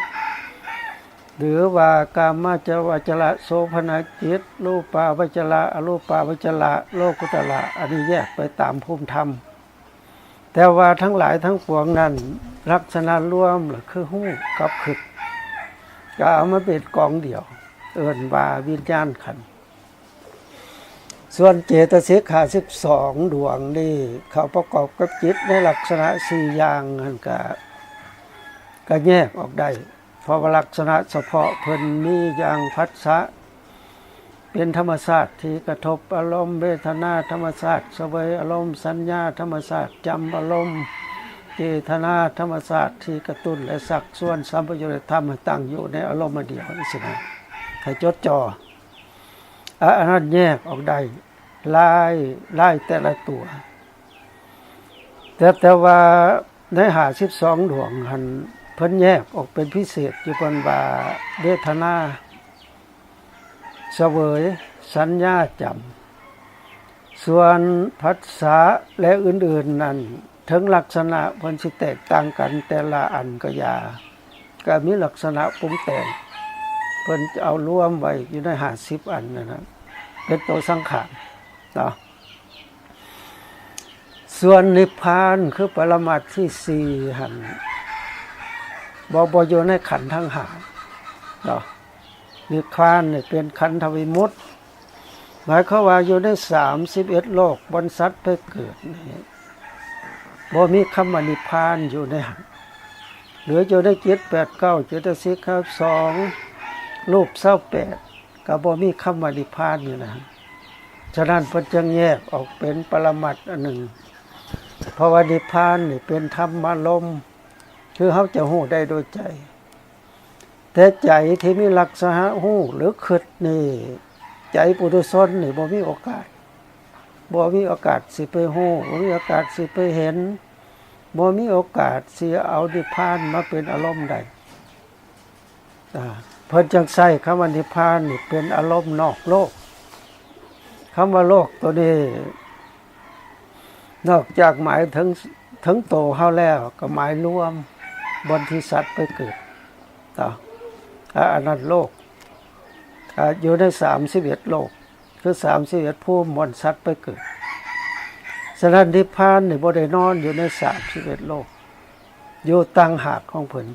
ຫຼືວ່າກາມາຈະວະຈະລະ ໂສພະນະຈິດ ຮູປາວະຈະລະ ອະຮູປາວະຈະລະ ໂລກຸດຕະລະ ອັນນີ້ແຍກໄປຕາມພູມທຳ. ແຕ່ວ່າທັງຫຼາຍທັງປວງນັ້ນ ລັກສະນະລວມລະຄືຮູ້ກັບຄຶດ ກໍເອົາມາເປັນກອງດຽວ ເອີ້ນວ່າວິນຍານຂັນ. ສ່ວນເຈຕະສິກຫ້າສິບສອງດວງນີ້ ເຂົ້າປະກອບກັບຈິດໃນລັກສະນະສີ່ຢ່າງຫັ້ນກະ ກະແຍກອອກໄດ້ ເພາະວ່າລັກສະນະສະເພາະເພິ່ນມີຢ່າງ ພັດສະ ເປັນທຳມະຊາດທີ່ກະທົບອາລົມ, ເວທະນາທຳມະຊາດສະເຫວີຍອາລົມ, ສັນຍາທຳມະຊາດຈຳອາລົມ, ເຈຕະນາທຳມະຊາດທີ່ກະຕຸ້ນ ແລະ ຊັກຊວນສຳປະໂຍດທຳໃຫ້ຕັ້ງຢູ່ໃນອາລົມອັນດຽວ ຈັ່ງຊີ້ນະ ໃຫ້ຈົດຈ່ອ ອາ ອັນນັ້ນແຍກອອກໄດ້ ລາຍ ລາຍແຕ່ລະຕົວ. ແຕ່ ແຕ່ວ່າໃນຫ້າສິບສອງດວງຫັ້ນ ເພິ່ນແຍກອອກເປັນພິເສດຢູ່ ເພິ່ນວ່າເວທະນາສະເຫວີຍ ສັນຍາຈຳ. ສ່ວນພັດສະ ແລະ ອື່ນໆນັ້ນ ເຖິງລັກສະນະເພິ່ນຊິແຕກຕ່າງກັນແຕ່ລະອັນກໍຢ່າ ກໍມີລັກສະນະປຸງແຕ່ງ ເພິ່ນເອົາລວມໄວ້ຢູ່ໃນຫ້າສິບອັນນັ້ນນະ ເປັນໂຕສັງຂານເນາະ. ສ່ວນນິບພານ ຄືປະລະມັດທີສີ່ຫັ້ນ ບໍ່ ບໍ່ຢູ່ໃນຂັນທັງຫ້າເນາະ. ນິບພານນີ້ເປັນຂັນທະວິມຸດ ໝາຍຄວາມວ່າຢູ່ໃນສາມສິບເອັດໂລກ ບ່ອນສັດໄປເກີດນີ້ ບໍ່ມີຄຳວ່ານິບພານຢູ່ໃນຫັ້ນ. ຫຼືຢູ່ໃນເຈັດແປດເກົ້າ ເຈຕະສິກຫ້າສິບສອງ ຮູບຊາວແປດ ກໍບໍ່ມີຄຳວ່ານິບພານຢູ່ໃນຫັ້ນ. ສະນັ້ນເພິ່ນຈຶ່ງແຍກອອກເປັນປະລະມັດອັນໜຶ່ງ ເພາະວ່ານິບພານນີ້ເປັນທຳມາລົມ ຄືເຮົາຈະຮູ້ໄດ້ໂດຍໃຈ. ແຕ່ໃຈທີ່ມີລັກສະນະຮູ້ ຫຼື ຄຶດນີ້ ໃຈປຸຖຸຊົນນີ້ບໍ່ມີໂອກາດ ບໍ່ມີໂອກາດຊິໄປຮູ້ ບໍ່ມີໂອກາດຊິໄປເຫັນ ບໍ່ມີໂອກາດຊິເອົານິບພານມາເປັນອາລົມໄດ້. ອາ ເພິ່ນຈຶ່ງໃຊ້ຄຳວ່ານິບພານນີ້ເປັນອາລົມນອກໂລກ. ຄຳວ່າໂລກໂຕນີ້ ນອກຈາກໝາຍເຖິງ ເຖິງໂຕເຮົາແລ້ວ ກໍໝາຍລວມບ່ອນທີ່ສັດໄປເກີດເນາະ. ອາ ອັນນັ້ນໂລກ ອາ ຢູ່ໃນສາມສິບເອັດໂລກ ຄືສາມສິບເອັດພູມບ່ອນສັດໄປເກີດ. ສະນັ້ນນິບພານນີ້ບໍ່ໄດ້ນອນຢູ່ໃນສາມສິບເອັດໂລກ ຢູ່ຕ່າງຫາກຂອງເພິ່ນ.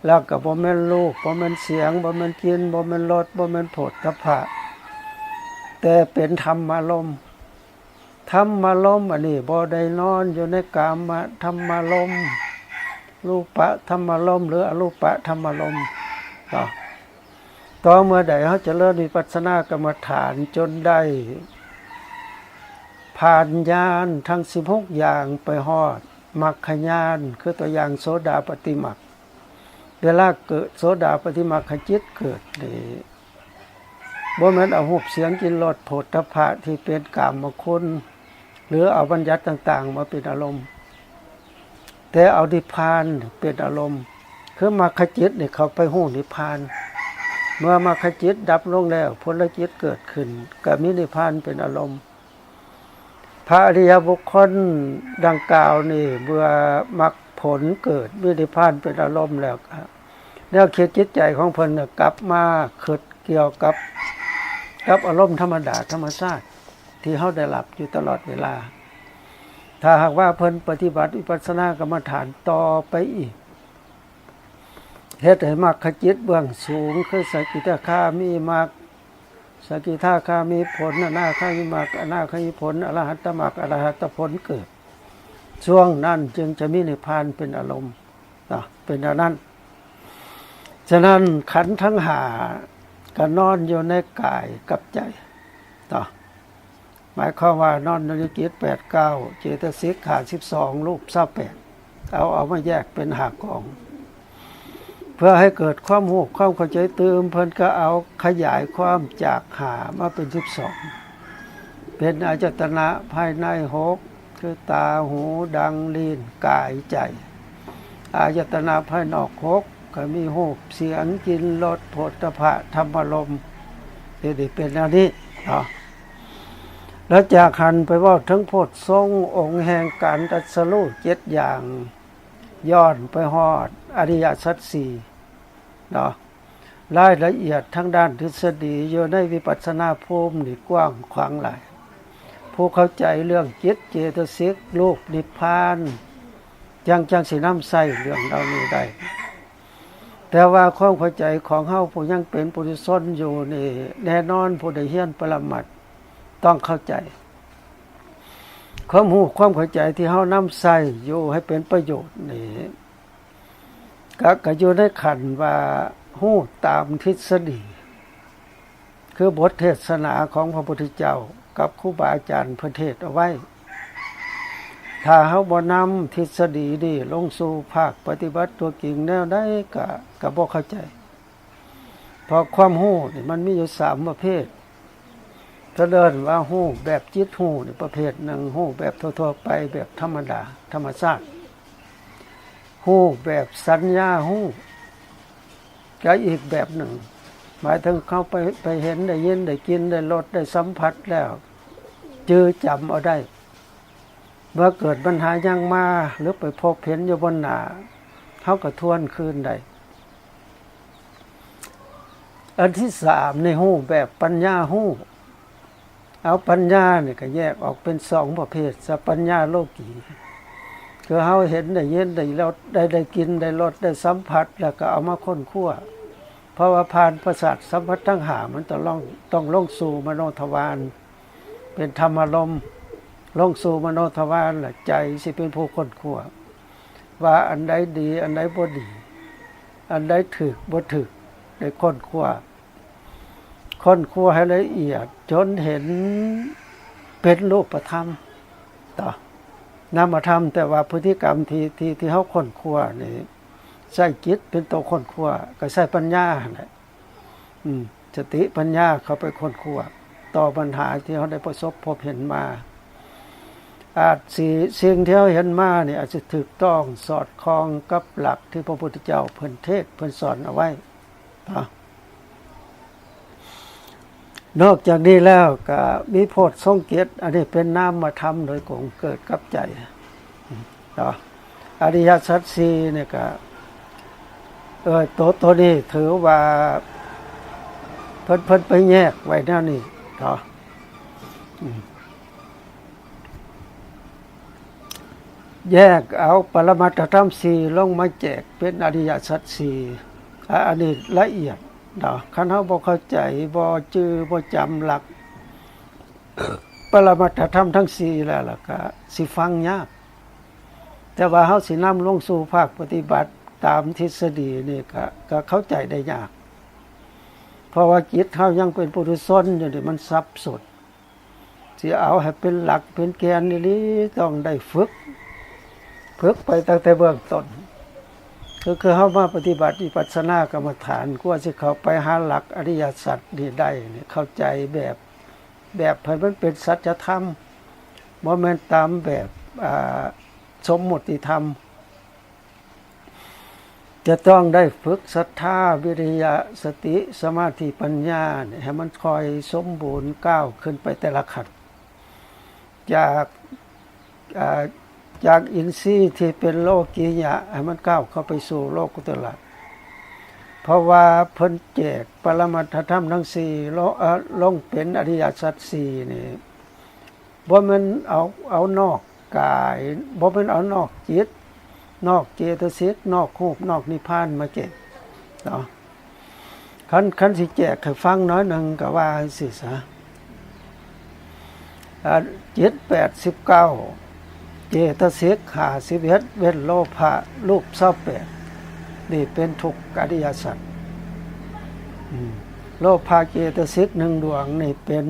ແລ້ວກໍບໍ່ແມ່ນຮູບ ບໍ່ແມ່ນສຽງ ບໍ່ແມ່ນກິ່ນ ບໍ່ແມ່ນລົດ ບໍ່ແມ່ນໂຜດຖະພະ ແຕ່ເປັນທຳມາລົມ. ທຳມາລົມອັນນີ້ບໍ່ໄດ້ນອນຢູ່ໃນກາມະທຳມາລົມ ຮູປະທຳມາລົມ ຫຼື ອະຮູປະທຳມາລົມເນາະ. ຕໍ່ເມື່ອໃດເຮົາຈະເລີນວິປັດສະນາກຳມະຖານຈົນໄດ້ຜ່ານຍານທັງສິບຫົກຢ່າງໄປຮອດມັກຂະຍານ ຄືຕົວຢ່າງໂສດາປະຕິມັກ ເວລາເກີດໂສດາປະຕິມັກຂະຈິດເກີດນີ້ ບໍ່ແມ່ນເອົາຮູບສຽງກິ່ນລົດໂຜດຖະພະທີ່ເປັນກາມະຄຸນ ຫຼື ເອົາບັນຍັດຕ່າງໆມາເປັນອາລົມ ແຕ່ເອົານິບພານເປັນອາລົມ ຄືມັກຂະຈິດນີ້ເຂົ້າໄປຮູ້ນິບພານ. ເມື່ອມັກຂະຈິດດັບລົງແລ້ວ ຜົນລະຈິດເກີດຂຶ້ນ ກໍມີນິບພານເປັນອາລົມ. ພະອະລິຍະບຸກຄົນດັ່ງກ່າວນີ້ ເມື່ອມັກຜົນເກີດ ມີນິບພານເປັນອາລົມແລ້ວ ແນວຄິດຈິດໃຈຂອງເພິ່ນກໍກັບມາຄິດກ່ຽວກັບ ກັບອາລົມທຳມະດາທຳມະຊາດທີ່ເຮົາໄດ້ຮັບຢູ່ຕະຫຼອດເວລາ. ຖ້າຫາກວ່າເພິ່ນປະຕິບັດວິປັດສະນາກຳມະຖານຕໍ່ໄປອີກ ເຮັດໃຫ້ມັກຂະຈິດເບື້ອງສູງ ຄືສະກິທາຄາມີມັກ ສະກິທາຄາມີຜົນ ອະນາຄາມີມັກ ອະນາຄາມີຜົນ ອະລະຫັດຕະມັກ ອະລະຫັດຕະຜົນເກີດ ຊ່ວງນັ້ນຈຶ່ງຈະມີນິບພານເປັນອາລົມເນາະ ເປັນແນວນັ້ນ. ສະນັ້ນ ຂັນທັງຫ້າກໍນອນຢູ່ໃນກາຍກັບໃຈເນາະ. ໝາຍຄວາມວ່ານອນຢູ່ໃນເຈັດ ແປດ ເກົ້າ ເຈຕະສິກ ຫ້າສິບສອງ ຮູບ ຊາວແປດ ເອົາ ເອົາມາແຍກເປັນຫ້າກອງ ເພື່ອໃຫ້ເກີດຄວາມຮູ້ຄວາມເຂົ້າໃຈຕື່ມ ເພິ່ນກໍເອົາຂະຫຍາຍຄວາມຈາກຫ້າມາເປັນສິບສອງ ເປັນອາຍະຕະນະພາຍໃນຫົກ ຄືຕາ ຫູ ດັງ ລີ້ນ ກາຍ ໃຈ. ອາຍະຕະນະພາຍນອກຫົກ ກໍມີຮູບ ສຽງ ກິ່ນ ລົດ ໂຜດຖະພະ ທຳມາລົມ ທີ່ໄດ້ເປັນແນວນີ້ເນາະ. ແລ້ວຈາກຫັ້ນໄປເວົ້າເຖິງໂພດຊົງ ອົງແຫ່ງການຕັດສະຮູ້ເຈັດຢ່າງ ຍ້ອນໄປຮອດອະລິຍະສັດສີ່ເນາະ. ລາຍລະອຽດທາງດ້ານທິດສະດີຢູ່ໃນວິປັດສະນາພູມນີ້ກວ້າງຂວາງຫຼາຍ. ຜູ້ເຂົ້າໃຈເລື່ອງຈິດເຈຕະສິກ, ຮູບນິບພານ ຈັ່ງ ຈັ່ງຊິນຳໃຊ້ເລື່ອງເຫຼົ່ານີ້ໄດ້. ແຕ່ວ່າຄວາມເຂົ້າໃຈຂອງເຮົາຜູ້ຍັງເປັນປຸຖຸຊົນຢູ່ນີ້ ແນ່ນອນຜູ້ໄດ້ຮຽນປະລະມັດຕ້ອງເຂົ້າໃຈ. ຄວາມຮູ້ຄວາມເຂົ້າໃຈທີ່ເຮົານຳໃຊ້ຢູ່ໃຫ້ເປັນປະໂຫຍດນີ້ ກະ ກະຢູ່ໃນຂັ້ນວ່າຮູ້ຕາມທິດສະດີ ຄືບົດເທດສະໜາຂອງພະພຸດທະເຈົ້າກັບຄູບາອາຈານເພິ່ນເທດເອົາໄວ້. ຖ້າເຮົາບໍ່ນຳທິດສະດີນີ້ລົງສູ່ພາກປະຕິບັດຕົວຈິງແນວໃດກະ ກະບໍ່ເຂົ້າໃຈ. ເພາະຄວາມຮູ້ນີ້ມັນມີຢູ່ສາມປະເພດ. ເພິ່ນເອີ້ນວ່າຮູ້ແບບຈິດຮູ້ນີ້ປະເພດໜຶ່ງ, ຮູ້ແບບທົ່ວໆໄປ ແບບທຳມະດາ ທຳມະຊາດ, ຮູ້ແບບສັນຍາຮູ້ ກະອີກແບບໜຶ່ງ. ໝາຍເຖິງເຮົາໄປ ໄປເຫັນ ໄດ້ຍິນ ໄດ້ກິ່ນ ໄດ້ລົດ ໄດ້ສຳຜັດແລ້ວ ຈື່ຈຳເອົາໄດ້. ເມື່ອເກີດບັນຫາຫຍັງມາ ຫຼື ໄປພົບເຫັນຢູ່ບົນໜ້າ ເຮົາກໍທວນຄືນໄດ້. ອັນທີສາມນີ້ ຮູ້ແບບປັນຍາຮູ້. ເອົາປັນຍານີ້ກໍແຍກອອກເປັນສອງປະເພດຊະ, ປັນຍາໂລກີ ຄືເຮົາເຫັນ ໄດ້ຍິນ ໄດ້ລົດ ໄດ້ ໄດ້ກິ່ນ ໄດ້ລົດ ໄດ້ສຳຜັດ ແລ້ວກໍເອົາມາຄົ້ນຄວ້າ. ເພາະວ່າຜ່ານປະສາດສຳຜັດທັງຫ້າ ມັນຕ້ອງລົງ ຕ້ອງລົງສູ່ມະໂນທະວານ ເປັນທຳມາລົມ, ລົງສູ່ມະໂນທະວານ ແລະ ໃຈຊິເປັນຜູ້ຄົ້ນຄວ້າ ວ່າອັນໃດດີ ອັນໃດບໍ່ດີ ອັນໃດຖືກບໍ່ຖືກ ໄດ້ຄົ້ນຄວ້າ ຄົ້ນຄວ້າໃຫ້ລະອຽດຈົນເຫັນເປັນຮູບປະທຳ ຕາ ນາມະທຳ. ແຕ່ວ່າພຶດຕິກຳທີ່ ທີ່ ທີ່ເຮົາຄົ້ນຄວ້ານີ້ ໃຊ້ຈິດເປັນໂຕຄົ້ນຄວ້າ ກໍໃຊ້ປັນຍາຫັ້ນແຫຼະ. ອືມ ສະຕິປັນຍາເຂົ້າໄປຄົ້ນຄວ້າຕໍ່ບັນຫາທີ່ເຮົາໄດ້ປະສົບພົບເຫັນມາ. ອາດຊິ ສິ່ງທີ່ເຮົາເຫັນມານີ້ອາດຊິຖືກຕ້ອງສອດຄ່ອງກັບຫຼັກທີ່ພະພຸດທະເຈົ້າເພິ່ນເທດ ເພິ່ນສອນເອົາໄວ້ເນາະ. ນອກຈາກນີ້ແລ້ວກໍມີໂພດຊົງເຈັດ, ອັນນີ້ເປັນນາມະທຳໂດຍກົງ ເກີດກັບໃຈເນາະ. ອະລິຍະສັດສີ່ນີ້ກໍ ເອີ ໂຕ ໂຕນີ້ຖືວ່າເພິ່ນ ເພິ່ນໄປແຍກໄວ້ແນວນີ້ເນາະ. ອືມ ແຍກເອົາປະລະມັດທະທຳສີ່ລົງມາແຈກເປັນອະລິຍະສັດສີ່. ອາ ອັນນີ້ລະອຽດເນາະ, ຄັນເຮົາບໍ່ເຂົ້າໃຈ ບໍ່ຈື່ ບໍ່ຈຳຫຼັກປະລະມັດທະທຳທັງສີ່ແລ້ວ ແລ້ວກະຊິຟັງຍາກ. ແຕ່ວ່າເຮົາຊິນຳລົງສູ່ພາກປະຕິບັດຕາມທິດສະດີນີ້ກະ ກະເຂົ້າໃຈໄດ້ຍາກ, ເພາະວ່າຈິດເຮົາຍັງເປັນປຸຖຸຊົນຢູ່ນີ້ ມັນສັບສົນ. ຊິເອົາໃຫ້ເປັນຫຼັກເປັນແກ່ນອີ່ຫຼີ ຕ້ອງໄດ້ຝຶກ, ຝຶກໄປຕັ້ງແຕ່ເບື້ອງຕົ້ນ. ຄື ຄືເຮົາມາປະຕິບັດວິປັດສະນາກຳມະຖານ ກວ່າຊິເຂົ້າໄປຫາຫຼັກອະລິຍະສັດນີ້ໄດ້ນີ້ ເຂົ້າໃຈແບບ ແບບໃຫ້ມັນເປັນສັດຈະທຳ, ບໍ່ແມ່ນຕາມແບບ ອ່າ ສົມມຸດຕິທຳ. ຈະຕ້ອງໄດ້ຝຶກສັດທາ, ວິລິຍະ, ສະຕິ, ສະມາທິ, ປັນຍາ ໃຫ້ມັນຄ່ອຍສົມບູນກ້າວຂຶ້ນໄປແຕ່ລະຂັ້ນ, ຈາກ ອ່າ ຈາກອິນຊີທີ່ເປັນໂລກີຍະ ໃຫ້ມັນກ້າວເຂົ້າໄປສູ່ໂລກຸດຕະລະ. ເພາະວ່າເພິ່ນແຈກປະລະມັດທະທຳທັງສີ່ ໂລ ເອີ ລົງເປັນອະລິຍະສັດສີ່ນີ້ ບໍ່ແມ່ນເອົາ ເອົານອກກາຍ, ບໍ່ແມ່ນເອົານອກຈິດ, ນອກເຈຕະສິກ, ນອກຮູບ, ນອກນິບພານມາແຈກເນາະ. ຄັນ ຄັນຊິແຈກໃຫ້ຟັງໜ້ອຍໜຶ່ງກໍວ່າຈັ່ງຊີ້ຊະ. ອາ ຈິດແປດສິບເກົ້າ, ເຈຕະສິກຫ້າສິບເອັດ, ເວັ້ນໂລພະ, ຮູບຊາວແປດ, ນີ້ເປັນທຸກອະລິຍະສັດ. ອືມ ໂລພະເຈຕະສິກໜຶ່ງດວງນີ້ເປັນ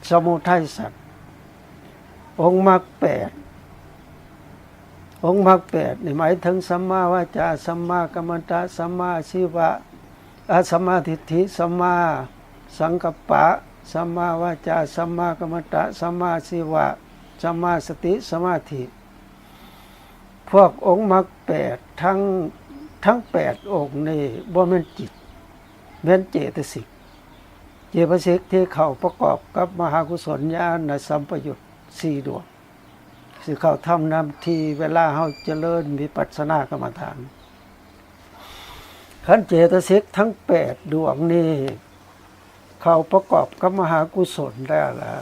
ສະມຸໄທສັດ. ອົງມັກແປດ, ອົງມັກແປດນີ້ໝາຍເຖິງ ສຳມາວາຈາ, ສຳມາກັມມັນຕະ, ສຳມາອາຊີວະ, ອາ ສຳມາທິດຖິ, ສຳມາສັງກັບປະ, ສຳມາວາຈາ, ສຳມາກັມມັນຕະ, ສຳມາອາຊີວະ, ສຳມາສະຕິ, ສະມາທິ. ພວກອົງມັກແປດ ທັງ ທັງແປດອົງນີ້ ບໍ່ແມ່ນຈິດ, ແມ່ນເຈຕະສິກ. ເຈຕະສິກທີ່ເຂົ້າປະກອບກັບມະຫາກຸສົນຍານະສຳປະຍຸດສີ່ດວງ ຊິເຂົ້າທຳໜ້າທີ່ເວລາເຮົາຈະເລີນວິປັດສະນາກຳມະຖານ. ຄັນເຈຕະສິກທັງແປດດວງນີ້ ເຂົ້າປະກອບກັບມະຫາກຸສົນແລ້ວລະ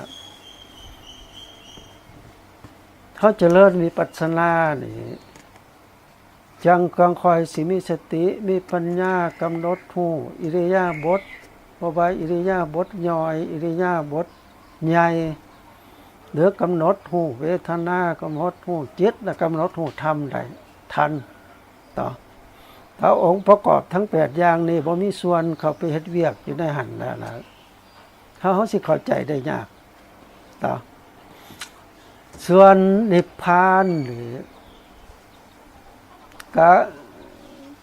ເຮົາຈະເລີນວິປັດສະນານີ້ ຈັ່ງ ຈັ່ງຄ່ອຍຊິມີສະຕິ ມີປັນຍາ ກຳນົດຮູ້ອິລິຍາບົດ ບໍ່ວ່າອິລິຍາບົດຍ່ອຍ ອິລິຍາບົດໃຫຍ່ ຫຼືກຳນົດຮູ້ເວທະນາ ກຳນົດຮູ້ຈິດ ແລະ ກຳນົດຮູ້ທຳໄດ້ທັນ. ຕໍ່ ຖ້າອົງປະກອບທັງແປດຢ່າງນີ້ບໍ່ມີສ່ວນເຂົ້າໄປເຮັດວຽກຢູ່ໃນຫັ້ນແລ້ວນະ ເຮົາ ເຮົາຊິເຂົ້າໃຈໄດ້ຍາກ. ຕໍ່ ສ່ວນນິບພານນີ້ ກະ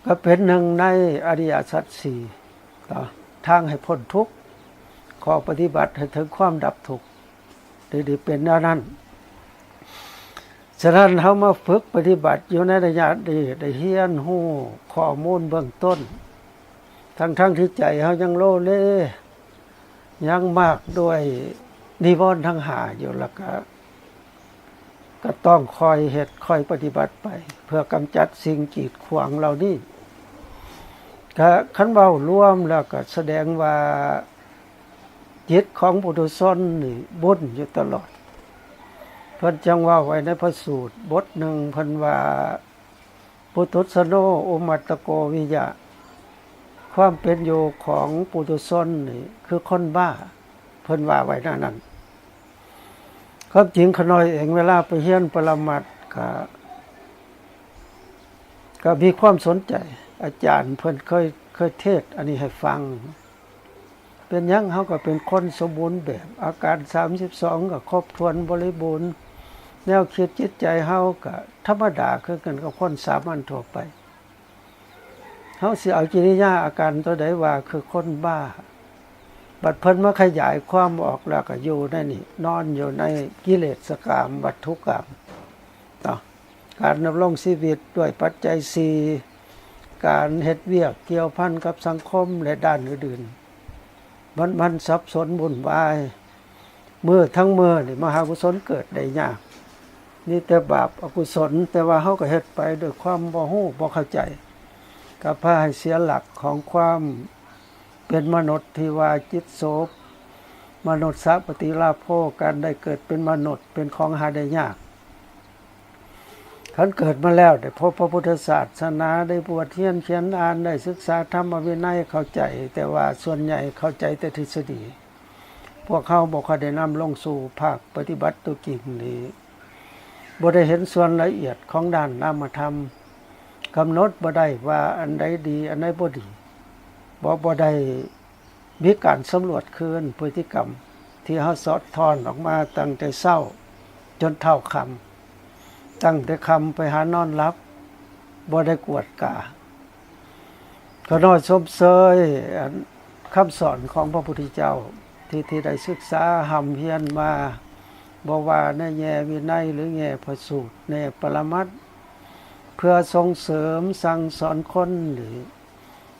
ກະເປັນໜຶ່ງໃນອະລິຍະສັດສີ່ ຕໍ່ ທາງໃຫ້ພົ້ນທຸກ ຂໍ້ປະຕິບັດໃຫ້ເຖິງຄວາມດັບທຸກ ໄດ້ ໄດ້ເປັນແນວນັ້ນ. ສະນັ້ນ ເຮົາມາຝຶກປະຕິບັດຢູ່ໃນໄລຍະນີ້ ໄດ້ຮຽນຮູ້ຂໍ້ມູນເບື້ອງຕົ້ນ ທັງໆທີ່ໃຈເຮົາຍັງໂລເລ ຍັງມາກດ້ວຍນິວອນທັງຫ້າຢູ່ ແລ້ວກະ ກະຕ້ອງຄ່ອຍເຮັດຄ່ອຍປະຕິບັດໄປ ເພື່ອກຳຈັດສິ່ງກີດຂວາງເຫຼົ່ານີ້. ກະຄັນເວົ້າລວມແລ້ວ ກະສະແດງວ່າຈິດຂອງປຸຖຸຊົນນີ້ວຸ່ນຢູ່ຕະຫຼອດ. ເພິ່ນຈັ່ງເວົ້າໄວ້ໃນພະສູດບົດໜຶ່ງ ເພິ່ນວ່າ ປຸຖຸຊະໂນ ອຸມະຕະໂກ ວິຍະ ຄວາມເປັນຢູ່ຂອງປຸຖຸຊົນນີ້ຄືຄົນບ້າ ເພິ່ນວ່າໄວ້ແນວນັ້ນ. ຄວາມຈິງຂ້ານ້ອຍເອງ ເວລາໄປຮຽນປະລະມັດ ກະ ກະມີຄວາມສົນໃຈ ອາຈານເພິ່ນເຄີຍ ເຄີຍເທດອັນນີ້ໃຫ້ຟັງ. ເປັນຫຍັງເຮົາກໍເປັນຄົນສົມບູນແບບ ອາການສາມສິບສອງກໍຄົບຖ້ວນບໍລິບູນ ແນວຄິດຈິດໃຈເຮົາກໍທຳມະດາຄືກັນກັບຄົນສາມັນທົ່ວໄປ. ເຮົາຊິເອົາກິລິຍາອາການຕົວໃດວ່າຄືຄົນບ້າ? ບັດເພິ່ນມາຂະຫຍາຍຄວາມອອກແລ້ວກໍຢູ່ໃນນີ້ ນອນຢູ່ໃນກິເລສະກາມ ວັດຖຸກາມ ເນາະ. ການດຳລົງຊີວິດດ້ວຍປັດໄຈສີ່ ການເຮັດວຽກກ່ຽວພັນກັບສັງຄົມ ແລະ ດ້ານອື່ນໆ ມັນ ມັນສັບສົນວຸ່ນວາຍ. ມື້ທັງມື້ນີ້ ມະຫາກຸສົນເກີດໄດ້ຍາກ ມີແຕ່ບາບອະກຸສົນ ແຕ່ວ່າເຮົາກໍເຮັດໄປດ້ວຍຄວາມບໍ່ຮູ້ບໍ່ເຂົ້າໃຈ ກໍພາໃຫ້ເສຍຫຼັກຂອງຄວາມເປັນມະນຸດທີ່ວ່າຈິດໂສ ມະນຸດສະປະຕິລາໂພ ການໄດ້ເກີດເປັນມະນຸດເປັນຂອງຫາໄດ້ຍາກ. ຄັນເກີດມາແລ້ວໄດ້ພົບພະພຸດທະສາສະໜາ ໄດ້ບວດຮຽນຂຽນອ່ານ ໄດ້ສຶກສາທຳມະວິໄນເຂົ້າໃຈ ແຕ່ວ່າສ່ວນໃຫຍ່ເຂົ້າໃຈແຕ່ທິດສະດີ ພວກເຮົາບໍ່ຄ່ອຍໄດ້ນຳລົງສູ່ພາກປະຕິບັດຕົວຈິງນີ້ ບໍ່ໄດ້ເຫັນສ່ວນລະອຽດຂອງດ້ານນາມະທຳ ກຳນົດບໍ່ໄດ້ວ່າອັນໃດດີ ອັນໃດບໍ່ດີ ບໍ່ ບໍ່ໄດ້ ມີການສຳຫຼວດຄືນພຶດຕິກຳທີ່ເຮົາສອດທ້ອນອອກມາຕັ້ງແຕ່ເຊົ້າຈົນເທົ່າຄ່ຳ, ຕັ້ງແຕ່ຄ່ຳໄປຫານອນຫຼັບ, ບໍ່ໄດ້ກວດກາ. ຂ້ານ້ອຍຊົມເຊີຍອັນຄຳສອນຂອງພະພຸດທະເຈົ້າທີ່ ທີ່ໄດ້ສຶກສາຮ່ຳຮຽນມາ, ບໍ່ວ່າໃນແງ່ວິໄນ ຫຼື ແງ່ພະສູດ, ແງ່ປະລະມັດ, ເພື່ອສົ່ງເສີມສັ່ງສອນຄົນນີ້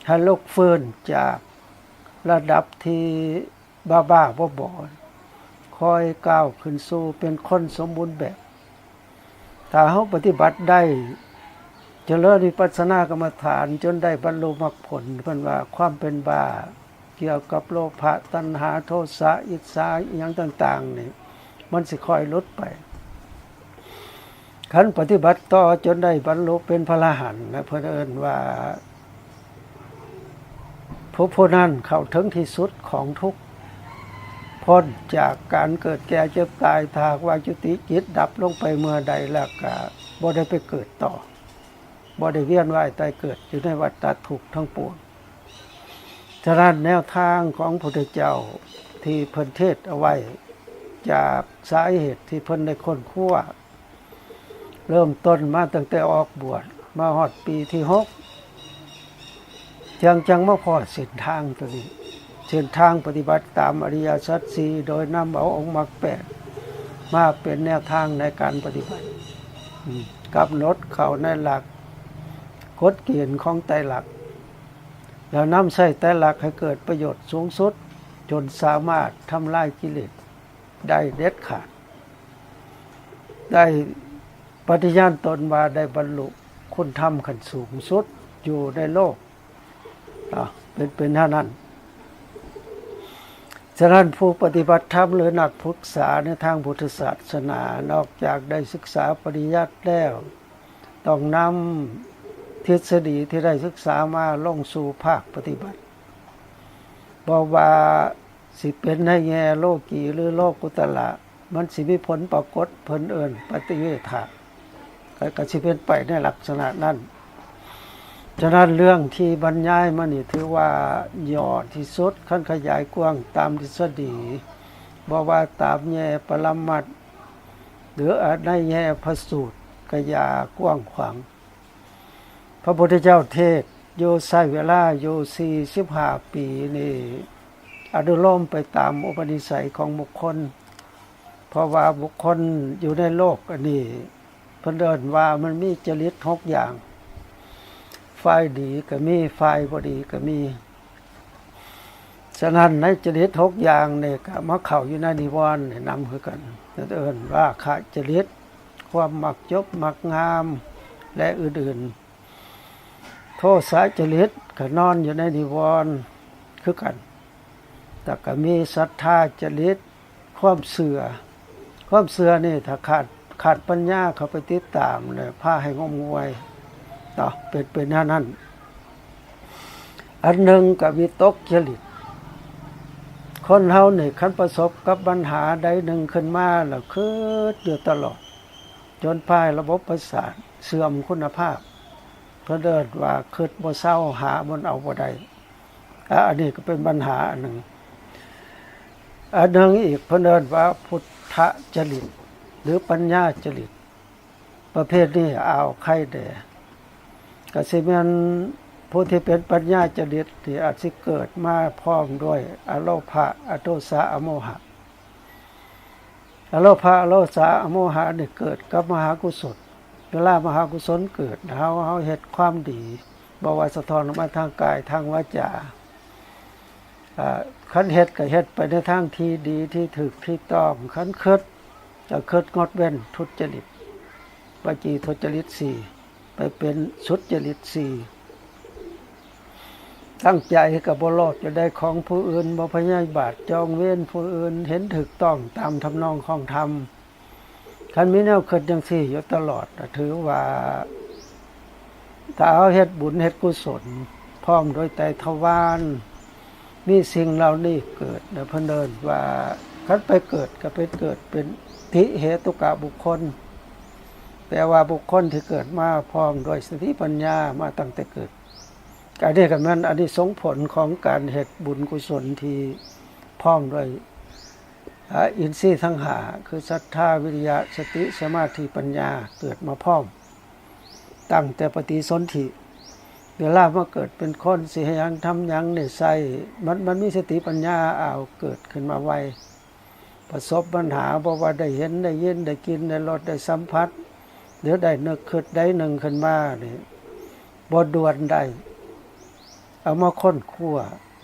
ໃຫ້ລຸກຟື້ນຈາກລະດັບທີ່ບ້າໆ ບອດໆ ຄ່ອຍກ້າວຂຶ້ນສູ່ເປັນຄົນສົມບູນແບບ. ຖ້າເຮົາປະຕິບັດໄດ້ ຈະເລີນວິປັດສະນາກຳມະຖານຈົນໄດ້ບັນລຸມັກຜົນ, ເພິ່ນວ່າຄວາມເປັນບ້າກ່ຽວກັບໂລພະ, ຕັນຫາ, ໂທສະ, ອິດສາ ອີ່ຫຍັງຕ່າງໆນີ້ ມັນຊິຄ່ອຍຫຼຸດໄປ. ຄັນປະຕິບັດຕໍ່ຈົນໄດ້ບັນລຸເປັນພະລະຫັນນະ, ເພິ່ນເອີ້ນວ່າຜູ້ ຜູ້ນັ້ນເຂົ້າເຖິງທີ່ສຸດຂອງທຸກ, ພົ້ນຈາກການເກີດແກ່ເຈັບຕາຍ. ຖ້າຫາກວ່າຈຸຕິຈິດດັບລົງໄປເມື່ອໃດແລ້ວ ກະບໍ່ໄດ້ໄປເກີດຕໍ່, ບໍ່ໄດ້ວຽນວ່າຍຕາຍເກີດຢູ່ໃນວັດຕະທຸກທັງປວງ. ສະນັ້ນ ແນວທາງຂອງພຸດທະເຈົ້າທີ່ເພິ່ນເທດເອົາໄວ້ ຈາກສາເຫດທີ່ເພິ່ນໄດ້ຄົ້ນຄວ້າ ເລີ່ມຕົ້ນມາຕັ້ງແຕ່ອອກບວດ ມາຮອດປີທີຫົກ ຈັ່ງ ຈັ່ງມາພໍ້ເສັ້ນທາງຕົວນີ້, ເສັ້ນທາງປະຕິບັດຕາມອະລິຍະສັດສີ່ ໂດຍນຳເອົາອົງມັກແປດມາເປັນແນວທາງໃນການປະຕິບັດ, ອືມ ກຳນົດເຂົ້າໃນຫຼັກກົດເກນຂອງໄຕລັກ ແລ້ວນຳໃຊ້ໄຕລັກໃຫ້ເກີດປະໂຫຍດສູງສຸດ ຈົນສາມາດທຳລາຍກິເລດໄດ້ເດັດຂາດ, ໄດ້ປະຕິຍານຕົນວ່າໄດ້ບັນລຸຄຸນທຳຂັ້ນສູງສຸດຢູ່ໃນໂລກ. ເປັນ ເປັນແນວນັ້ນ. ສະນັ້ນ ຜູ້ປະຕິບັດທຳ ຫຼື ນັກສຶກສາໃນທາງພຸດທະສາສະໜາ ນອກຈາກໄດ້ສຶກສາປະລິຍັດແລ້ວ ຕ້ອງນຳທິດສະດີທີ່ໄດ້ສຶກສາມາລົງສູ່ພາກປະຕິບັດ. ບໍ່ວ່າຊິເປັນໃນແງ່ໂລກີ ຫຼື ໂລກຸດຕະລະ ມັນຊິມີຜົນປາກົດ ເພິ່ນເອີ້ນປະຕິເວທະ ກໍ ກໍຊິເປັນໄປໃນລັກສະນະນັ້ນ. ສະນັ້ນ ເລື່ອງທີ່ບັນຍາຍມານີ້ ຖືວ່າຫຍໍ້ທີ່ສຸດ, ຄັນຂະຫຍາຍກວ້າງຕາມທິດສະດີ, ບໍ່ວ່າຕາມແງ່ປະລະມັດ ຫຼື ໃນແງ່ພະສູດ ກະຢ່າກວ້າງຂວາງ. ພະພຸດທະເຈົ້າເທດຢູ່ ໃຊ້ເວລາຢູ່ສີ່ສິບຫ້າປີນີ້ ອະນຸໂລມໄປຕາມອຸປະນິໄສຂອງບຸກຄົນ, ເພາະວ່າບຸກຄົນຢູ່ໃນໂລກອັນນີ້ ເພິ່ນເອີ້ນວ່າມັນມີຈະລິດຫົກຢ່າງ, ຝ່າຍດີກໍມີ, ຝ່າຍບໍ່ດີກໍມີ. ສະນັ້ນ ໃນຈະລິດຫົກຢ່າງນີ້ ກໍມາເຂົ້າຢູ່ໃນນິວອນນຳຄືກັນ, ເອີ້ນວ່າລາຄະຈະລິດ, ຄວາມມັກຈົບມັກງາມ ແລະ ອື່ນໆ. ໂທສະຈະລິດກໍນອນຢູ່ໃນນິວອນຄືກັນ, ແລ້ວກໍມີສັດທາຈະລິດ, ຄວາມເຊື່ອ, ຄວາມເຊື່ອນີ້ ຖ້າຂາດ ຂາດປັນຍາເຂົ້າໄປຕິດຕາມ ແລະ ພາໃຫ້ງົມງວາຍເນາະ, ເປັນ ເປັນແນວນັ້ນ. ອັນໜຶ່ງກໍວິຕົກຈະລິດ. ຄົນເຮົານີ້ ຄັນປະສົບກັບບັນຫາໃດໜຶ່ງຂຶ້ນມາແລ້ວ ຄິດຢູ່ຕະຫຼອດ ຈົນພາໃຫ້ລະບົບປະສາດເສື່ອມຄຸນນະພາບ, ເພິ່ນເອີ້ນວ່າຄິດບໍ່ເຊົາ ຫາບ່ອນເອົາບໍ່ໄດ້. ອາ ອັນນີ້ກໍເປັນບັນຫາອັນໜຶ່ງ. ອັນໜຶ່ງອີກ ເພິ່ນເອີ້ນວ່າພຸດທະຈະລິດ ຫຼື ປັນຍາຈະລິດ. ປະເພດນີ້ ອ້າວ ໄຄແດ່ ກໍຊິແມ່ນຜູ້ທີ່ເປັນປັນຍາຈະລິດນີ້ ອາດຊິເກີດມາພ້ອມດ້ວຍອະໂລພະ, ອະໂທສະ, ອະໂມຫະ. ອະໂລພະ, ອະໂທສະ, ອະໂມຫະນີ້ເກີດກັບມະຫາກຸສົນ. ເວລາມະຫາກຸສົນເກີດ, ເຮົາ ເຮົາເຮັດຄວາມດີ, ບໍ່ວ່າສະທ້ອນອອກມາທາງກາຍ, ທາງວາຈາ, ອາ ຄັນເຮັດກໍເຮັດໄປໃນທາງທີ່ດີ, ທີ່ຖືກ, ທີ່ຕ້ອງ. ຄັນຄິດ ກໍຄິດງົດເວັ້ນທຸດຈະລິດ, ວະຈີທຸດຈະລິດສີ່ ໄປເປັນສຸດຈະລິດສີ່. ຕັ້ງໃຈກໍບໍ່ໂລບຢາກໄດ້ຂອງຜູ້ອື່ນ, ບໍ່ພະຍາບາດຈອງເວນຜູ້ອື່ນ, ເຫັນຖືກຕ້ອງຕາມທຳນອງຂອງທຳ. ຄັນມີແນວຄິດຈັ່ງຊີ້ຢູ່ຕະຫຼອດ ກໍຖືວ່າ ຖ້າເຮົາເຮັດບຸນເຮັດກຸສົນ ພ້ອມໂດຍໄຕທະວານ ມີສິ່ງເຫຼົ່ານີ້ເກີດ ແລະ ເພິ່ນເອີ້ນວ່າ ຄັນໄປເກີດກໍໄປເກີດເປັນຕິເຫຕຸກະບຸກຄົນ, ແປວ່າບຸກຄົນທີ່ເກີດມາພ້ອມດ້ວຍສະຕິປັນຍາມາຕັ້ງແຕ່ເກີດ. ອັນນີ້ກໍແມ່ນອານິສົງຜົນຂອງການເຮັດບຸນກຸສົນທີ່ພ້ອມດ້ວຍ ອາ ອິນຊີທັງຫ້າ ຄື ສັດທາ, ວິລິຍະ, ສະຕິ, ສະມາທິ, ປັນຍາ ເກີດມາພ້ອມ. ຕັ້ງແຕ່ປະຕິສົນທິ ເວລາມາເກີດເປັນຄົນ ຊິເຮັດຫຍັງທຳຫຍັງນີ້ໃຊ້ ມັນ ມັນມີສະຕິປັນຍາ ອາວ ເກີດຂຶ້ນມາໄວ. ປະສົບບັນຫາ ບໍ່ວ່າໄດ້ເຫັນ ໄດ້ຍິນ ໄດ້ກິ່ນ ໄດ້ລົດ ໄດ້ສຳຜັດ ຫຼື ໄດ້ນຶກຄິດໃດໜຶ່ງຂຶ້ນມານີ້ ບໍ່ດ່ວນໄດ້ ເອົາມາຄົ້ນຄວ້າ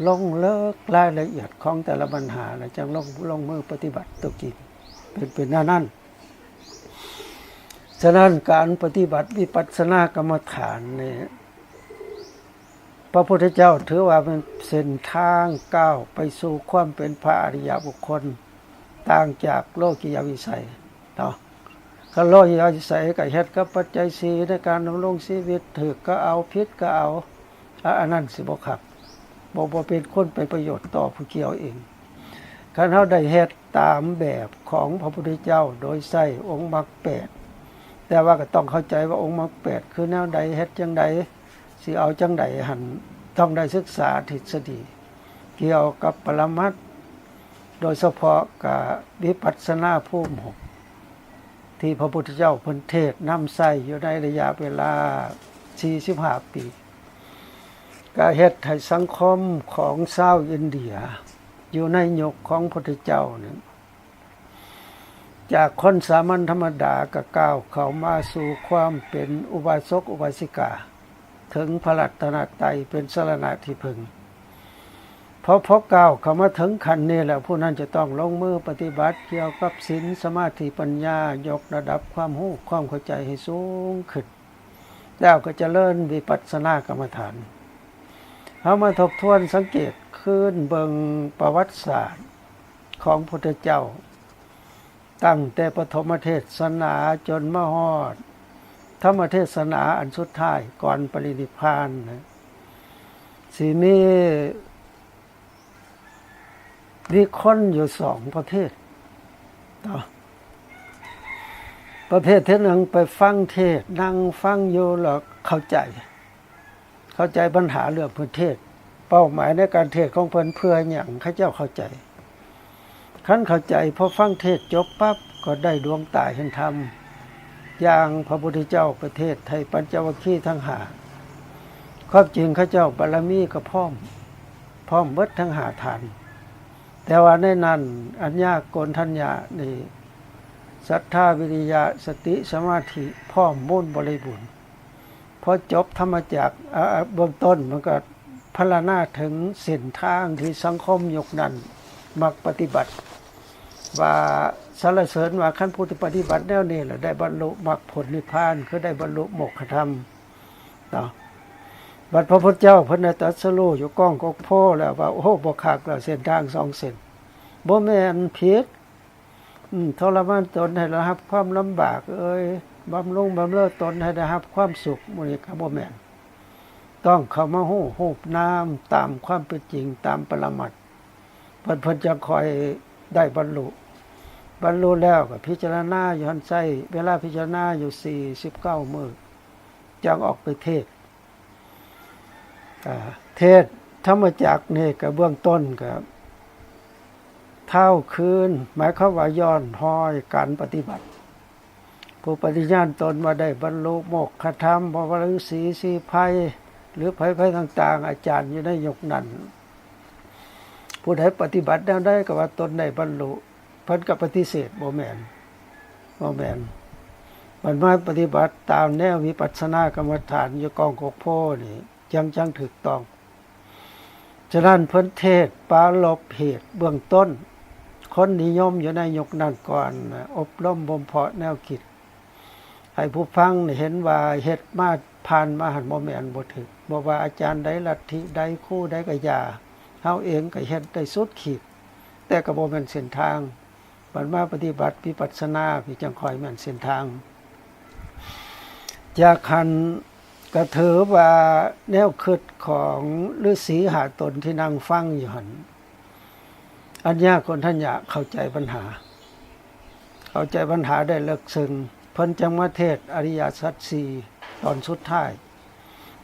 ລົງເລິກລາຍລະອຽດຂອງແຕ່ລະບັນຫາ ແລ້ວຈັ່ງລົງ ລົງມືປະຕິບັດຕົວຈິງ ເປັນ ເປັນແນວນັ້ນ. ສະນັ້ນ ການປະຕິບັດວິປັດສະນາກຳມະຖານນີ້ ພະພຸດທະເຈົ້າຖືວ່າເປັນເສັ້ນທາງກ້າວໄປສູ່ຄວາມເປັນພະອະລິຍະບຸກຄົນ ຕ່າງຈາກໂລກິຍະວິໄສເນາະ. ຄັນໂລກິຍະວິໄສກໍເຮັດກັບປັດໄຈສີ່ໃນການດຳລົງຊີວິດ, ຖືກກໍເອົາ, ຜິດກໍເອົາ, ອາ ອັນນັ້ນຊິບໍ່ຄັກ, ບໍ່ ບໍ່ເປັນຄຸນເປັນປະໂຫຍດຕໍ່ຜູ້ກ່ຽວເອງ. ຄັນເຮົາໄດ້ເຮັດຕາມແບບຂອງພະພຸດທະເຈົ້າ ໂດຍໃຊ້ອົງມັກແປດ, ແຕ່ວ່າກໍຕ້ອງເຂົ້າໃຈວ່າອົງມັກແປດຄືແນວໃດ, ເຮັດຈັ່ງໃດ, ຊິເອົາຈັ່ງໃດຫັ້ນ, ຕ້ອງໄດ້ສຶກສາທິດສະດີກ່ຽວກັບປະລະມັດ, ໂດຍສະເພາະກະວິປັດສະນາພູມຫົກ ທີ່ພະພຸດທະເຈົ້າເພິ່ນເທດນຳໃຊ້ຢູ່ໃນໄລຍະເວລາສີ່ສິບຫ້າປີ, ກະເຮັດໃຫ້ສັງຄົມຂອງຊາວອິນເດຍຢູ່ໃນຍຸກຂອງພຸດທະເຈົ້ານັ້ນ ຈາກຄົນສາມັນທຳມະດາກໍກ້າວເຂົ້າມາສູ່ຄວາມເປັນອຸບາສົກອຸບາສິກາ ເຖິງພະລັດຕະນະໄຕເປັນສະລະນະທີ່ເພິ່ງ. ເພາະ ພໍກ້າວເຂົ້າມາເຖິງຂັ້ນນີ້ແລ້ວ, ຜູ້ນັ້ນຈະຕ້ອງລົງມືປະຕິບັດກ່ຽວກັບສິນ, ສະມາທິ, ປັນຍາ, ຍົກລະດັບຄວາມຮູ້ຄວາມເຂົ້າໃຈໃຫ້ສູງຂຶ້ນ. ແລ້ວກໍຈະເລີນວິປັດສະນາກຳມະຖານ. ເຮົາມາທົບທວນສັງເກດຄືນເບິ່ງປະຫວັດສາດຂອງພຸດທະເຈົ້າ ຕັ້ງແຕ່ປະຖົມມະເທດສະໜາຈົນມາຮອດທຳມະເທດສະໜາອັນສຸດທ້າຍກ່ອນປະລິນິບພານນະ ຊິມີ ມີຄົນຢູ່ສອງປະເພດເນາະ. ປະເພດທີໜຶ່ງໄປຟັງເທດ, ນັ່ງຟັງຢູ່ແລ້ວເຂົ້າໃຈ, ເຂົ້າໃຈບັນຫາເລື່ອງເພິ່ນເທດ, ເປົ້າໝາຍໃນການເທດຂອງເພິ່ນເພື່ອຫຍັງ, ເຂົາເຈົ້າເຂົ້າໃຈ. ຄັນເຂົ້າໃຈ, ພໍຟັງເທດຈົບປັບ ກໍໄດ້ດວງຕາເຫັນທຳ ຢ່າງພະພຸດທະເຈົ້າປະເທດໃຫ້ປັນຈະວັກຄີທັງຫ້າ. ຄວາມຈິງເຂົາເຈົ້າບາລະມີກໍພ້ອມ, ພ້ອມເບິດທັງຫ້າທ່ານ. ແຕ່ວ່າໃນນັ້ນ ອັນຍາ ໂກນທັນຍະນີ້ ສັດທາ ວິລິຍະ ສະຕິ ສະມາທິ ພ້ອມ ບູນບໍລິບູນ. ພໍຈົບທຳມະຈັກ ອາ ອາ ເບື້ອງຕົ້ນມັນກໍພັນລະນາເຖິງເສັ້ນທາງທີ່ສັງຄົມຍຸກນັ້ນມັກປະຕິບັດ ວ່າສັນລະເສີນວ່າ ຄັນຜູ້ທີ່ປະຕິບັດແນວນີ້ລະໄດ້ບັນລຸມັກຜົນນິບພານ ຄືໄດ້ບັນລຸໂມກຂະທຳເນາະ. ບັດພະພຸດທະເຈົ້າເພິ່ນໄດ້ຕັດສະຮູ້ຢູ່ກ້ອງກົກໂພແລ້ວວ່າ ໂອ້ ບໍ່ຄັກແລ້ວ ເສັ້ນທາງສອງເສັ້ນ ບໍ່ແມ່ນ ຜິດ ອືມ ທໍລະມານຕົນໃຫ້ໄດ້ຮັບຄວາມລຳບາກເອີຍ, ບຳລຸງບຳເລີຕົນໃຫ້ໄດ້ຮັບຄວາມສຸກ, ໝູ່ນີ້ກໍບໍ່ແມ່ນ. ຕ້ອງເຂົ້າມາຮູ້ຮູບນາມຕາມຄວາມເປັນຈິງ, ຕາມປະລະມັດ, ເພິ່ນ ເພິ່ນຈັ່ງຄ່ອຍໄດ້ບັນລຸ. ບັນລຸແລ້ວກໍພິຈາລະນາຢູ່ຫັ້ນ, ໃຊ້ເວລາພິຈາລະນາຢູ່ສີ່ສິບເກົ້າມື້ ຈັ່ງອອກໄປເທດ. ອາ ເທດທຳມະຈັກນີ້ກໍເບື້ອງຕົ້ນກໍທ້າວຄືນ ໝາຍຄວາມວ່າຍ້ອນຮອຍການປະຕິບັດ. ຜູ້ປະຕິຍານຕົນວ່າໄດ້ບັນລຸໂມກຂະທຳ ບໍ່ວ່າລືສີສີໄພ ຫຼືໃຜໆຕ່າງໆ ອາຈານຢູ່ໃນຍຸກນັ້ນ ຜູ້ໃດປະຕິບັດແນວໃດກໍວ່າຕົນໄດ້ບັນລຸ. ເພິ່ນກໍປະຕິເສດ ບໍ່ແມ່ນ ບໍ່ແມ່ນ. ບັດມາປະຕິບັດຕາມແນວວິປັດສະນາກຳມະຖານຢູ່ກ້ອງກົກໂພນີ້ ຈັ່ງ ຈັ່ງຖືກຕ້ອງ. ສະນັ້ນເພິ່ນເທດປາລົບເຫດເບື້ອງຕົ້ນ, ຄົນນິຍົມຢູ່ໃນຍຸກນັ້ນກ່ອນ ອົບຮົມບົ່ມເພາະແນວຄິດ ໃຫ້ຜູ້ຟັງເຫັນວ່າເຮັດມາ ຜ່ານມາຫັ້ນບໍ່ແມ່ນ ບໍ່ຖືກ. ບໍ່ວ່າອາຈານໃດ ລັດທິໃດ ຄູໃດກໍຢ່າ, ເຮົາເອງກໍເຮັດໄດ້ສຸດຂີດ ແຕ່ກໍບໍ່ແມ່ນເສັ້ນທາງ. ບັດມາປະຕິບັດວິປັດສະນາ ພີ່ ຈັ່ງຄ່ອຍແມ່ນເສັ້ນທາງ. ຈາກຫັ້ນກໍຖືວ່າແນວຄິດຂອງລືສີຫ້າຕົນທີ່ນັ່ງຟັງຢູ່ຫັ້ນ ອັນຍາ ໂກນທັນຍະ ເຂົ້າໃຈບັນຫາ, ເຂົ້າໃຈບັນຫາໄດ້ເລິກເຊິ່ງ. ເພິ່ນຈຶ່ງມາເທດອະລິຍະສັດສີ່ຕອນສຸດທ້າຍ.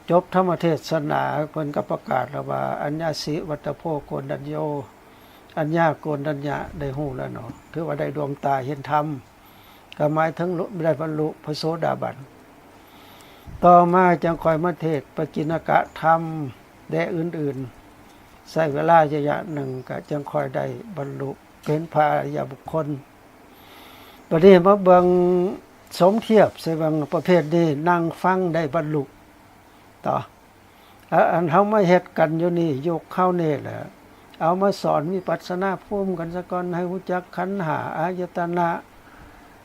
ຈົບທຳມະເທດສະໜາ ເພິ່ນກໍປະກາດແລ້ວວ່າ ອັນຍາສິວັດຕະໂພ ໂກນທັນໂຍ, ອັນຍາ ໂກນທັນຍະ ໄດ້ຮູ້ແລ້ວເນາະ, ຖືວ່າໄດ້ດວງຕາເຫັນທຳ, ກໍໝາຍເຖິງໄດ້ບັນລຸພະໂສດາບັນ. ຕໍ່ມາຈັ່ງຄ່ອຍມາເທດປະກິນນະກະທຳ ແລະ ອື່ນໆ ໃຊ້ເວລາໄລຍະໜຶ່ງ ກໍຈຶ່ງຄ່ອຍໄດ້ບັນລຸເປັນພະອະລິຍະບຸກຄົນ. ບັດນີ້ມາເບິ່ງສົມທຽບໃສ່ເບິ່ງປະເພດນີ້ ນັ່ງຟັງໄດ້ບັນລຸຕໍ່ ອາ ອັນເຮົາມາເຮັດກັນຢູ່ນີ້ ຍຸກເຮົານີ້ແຫຼະ ເອົາມາສອນວິປັດສະນາພູມກັນສາກ່ອນ ໃຫ້ຮູ້ຈັກຂັນຫ້າ ອາຍະຕະນະ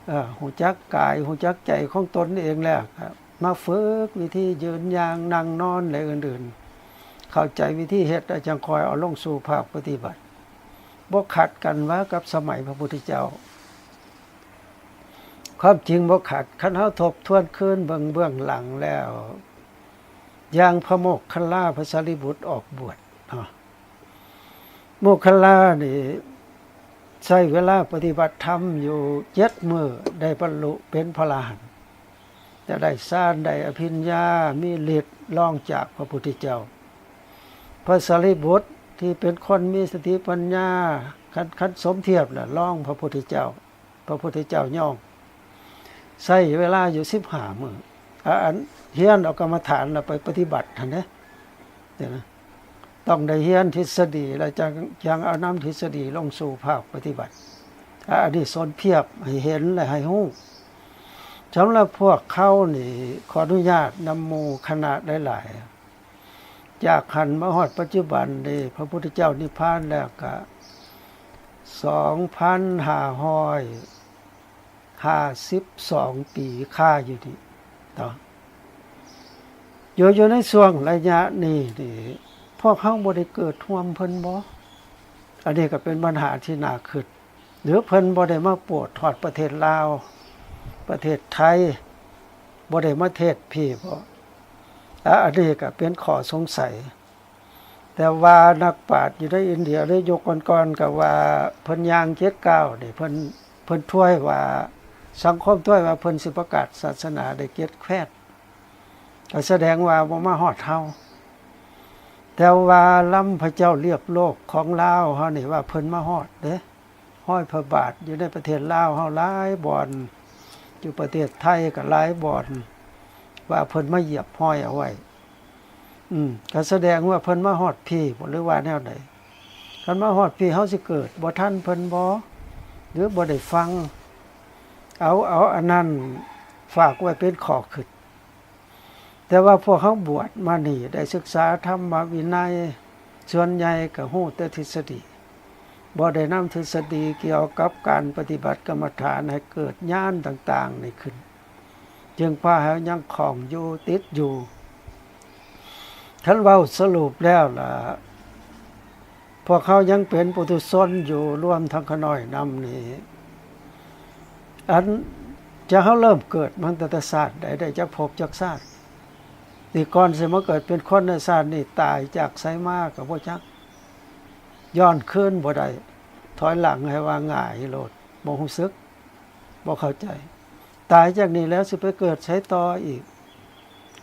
ເອີ ຮູ້ຈັກກາຍ ຮູ້ຈັກໃຈຂອງຕົນເອງແລ້ວ ກໍມາຝຶກວິທີຢືນ ຍ່າງ ນັ່ງ ນອນ ແລະ ອື່ນໆ ເຂົ້າໃຈວິທີເຮັດ ແລ້ວຈັ່ງຄ່ອຍເອົາລົງສູ່ພາກປະຕິບັດ. ບໍ່ຂັດກັນວ່າກັບສະໄໝພະພຸດທະເຈົ້າ. ຄວາມຈິງບໍ່ຂັດ, ຄັນເຮົາທົບທວນຄືນເບິ່ງເບື້ອງຫຼັງແລ້ວ ຢ່າງພະໂມກຄັນລາ ພະສາລີບຸດອອກບວດເນາະ, ໂມກຄັນລານີ້ໃຊ້ເວລາປະຕິບັດທຳຢູ່ເຈັດມື້ ໄດ້ບັນລຸເປັນພະອະລະຫັນ, ຈະໄດ້ฌານ ໄດ້ອະພິນຍາ ມີລິດລອງຈາກພະພຸດທະເຈົ້າ. ພະສາລີບຸດທີ່ເປັນຄົນມີສະຕິປັນຍາ ຄັນ ຄັນສົມທຽບລະ ລອງພະພຸດທະເຈົ້າ. ພະພຸດທະເຈົ້າຍອມໃຊ້ເວລາຢູ່ສິບຫ້າມື້ ອາ ອັນຮຽນເອົາກຳມະຖານລະໄປປະຕິບັດຫັ້ນເດ້ ຕ້ອງໄດ້ຮຽນທິດສະດີ ລະຈັ່ງ ຈັ່ງເອົານຳທິດສະດີລົງສູ່ພາກປະຕິບັດ. ອາ ອັນນີ້ສົມທຽບໃຫ້ເຫັນ ແລະ ໃຫ້ຮູ້. ສຳລັບພວກເຮົານີ້ ຂໍອະນຸຍາດນຳໝູ່ຄະນະຫຼາຍໆ ຈາກຫັ້ນມາຮອດປັດຈຸບັນນີ້ ພະພຸດທະເຈົ້ານິບພານແລ້ວກະສອງພັນຫ້າຮ້ອຍຫ້າສິບສອງປີ ຄາຢູ່ນີ້ເນາະ. ຢູ່ ຢູ່ໃນຊ່ວງໄລຍະນີ້ນີ້ ພວກເຮົາບໍ່ໄດ້ເກີດຮ່ວມເພິ່ນບໍ່? ອັນນີ້ກໍເປັນບັນຫາທີ່ໜ້າຄິດ. ຫຼືເພິ່ນບໍ່ໄດ້ມາໂປດຮອດປະເທດລາວ, ປະເທດໄທ, ບໍ່ໄດ້ມາເທດພີ້ບໍ? ອາ ອັນນີ້ກໍເປັນຂໍ້ສົງໄສ. ແຕ່ວ່ານັກປາດຢູ່ໃນອິນເດຍໃນຍຸກກ່ອນໆ ກໍວ່າເພິ່ນຍ່າງເຈັດກ້າວນີ້ ເພິ່ນ ເພິ່ນທວຍວ່າ ສັງຄົມທວຍວ່າເພິ່ນຊິປະກາດສາສະໜາໄດ້ເຈັດແຄວ້ນ. ກໍສະແດງວ່າບໍ່ມາຮອດເຮົາ. ແຕ່ວ່າລຳພະເຈົ້າລຽບໂລກຂອງລາວເຮົານີ້ວ່າເພິ່ນມາຮອດເດ້, ຮອຍພະບາດຢູ່ໃນປະເທດລາວເຮົາຫຼາຍບ່ອນ, ຢູ່ປະເທດໄທກໍຫຼາຍບ່ອນ ວ່າເພິ່ນມາຢຽບຮອຍເອົາໄວ້. ອືມ ກໍສະແດງວ່າເພິ່ນມາຮອດພີ້ບໍ ຫຼືວ່າແນວໃດ? ຄັນມາຮອດພີ້ ເຮົາຊິເກີດບໍ່ທັນເພິ່ນບໍ ຫຼືບໍ່ໄດ້ຟັງ? ເອົາ ເອົາອັນນັ້ນຝາກໄວ້ເປັນຂໍ້ຄິດ. ແຕ່ວ່າພວກເຮົາບວດມານີ້ ໄດ້ສຶກສາທຳມະວິໄນ, ສ່ວນໃຫຍ່ກໍຮູ້ແຕ່ທິດສະດີ, ບໍ່ໄດ້ນຳທິດສະດີກ່ຽວກັບການປະຕິບັດກຳມະຖານໃຫ້ເກີດຍານຕ່າງໆນີ້ຂຶ້ນ, ຈຶ່ງພາໃຫ້ເຮົາຍັງຂ້ອງຢູ່ ຕິດຢູ່. ຄັນເວົ້າສະຫຼຸບແລ້ວລະ ພວກເຮົາຍັງເປັນປຸຖຸຊົນຢູ່, ລວມທັງຂ້ານ້ອຍນຳນີ້. ອັນ ຈະ ເຮົາເລີ່ມເກີດມາຕັ້ງແຕ່ຊາດໃດ, ໄດ້ຈັກພົບຈັກຊາດ? ນີ້ ກ່ອນຊິມາເກີດເປັນຄົນໃນຊາດນີ້ ຕາຍຈາກໃສມາກໍບໍ່ຈັກ, ຍ້ອນຄືນບໍ່ໄດ້, ຖອຍຫຼັງໃຫ້ວ່າຫງາຍໂລດ, ບໍ່ຮູ້ສຶກ, ບໍ່ເຂົ້າໃຈ. ຕາຍຈາກນີ້ແລ້ວຊິໄປເກີດໃສຕໍ່ອີກ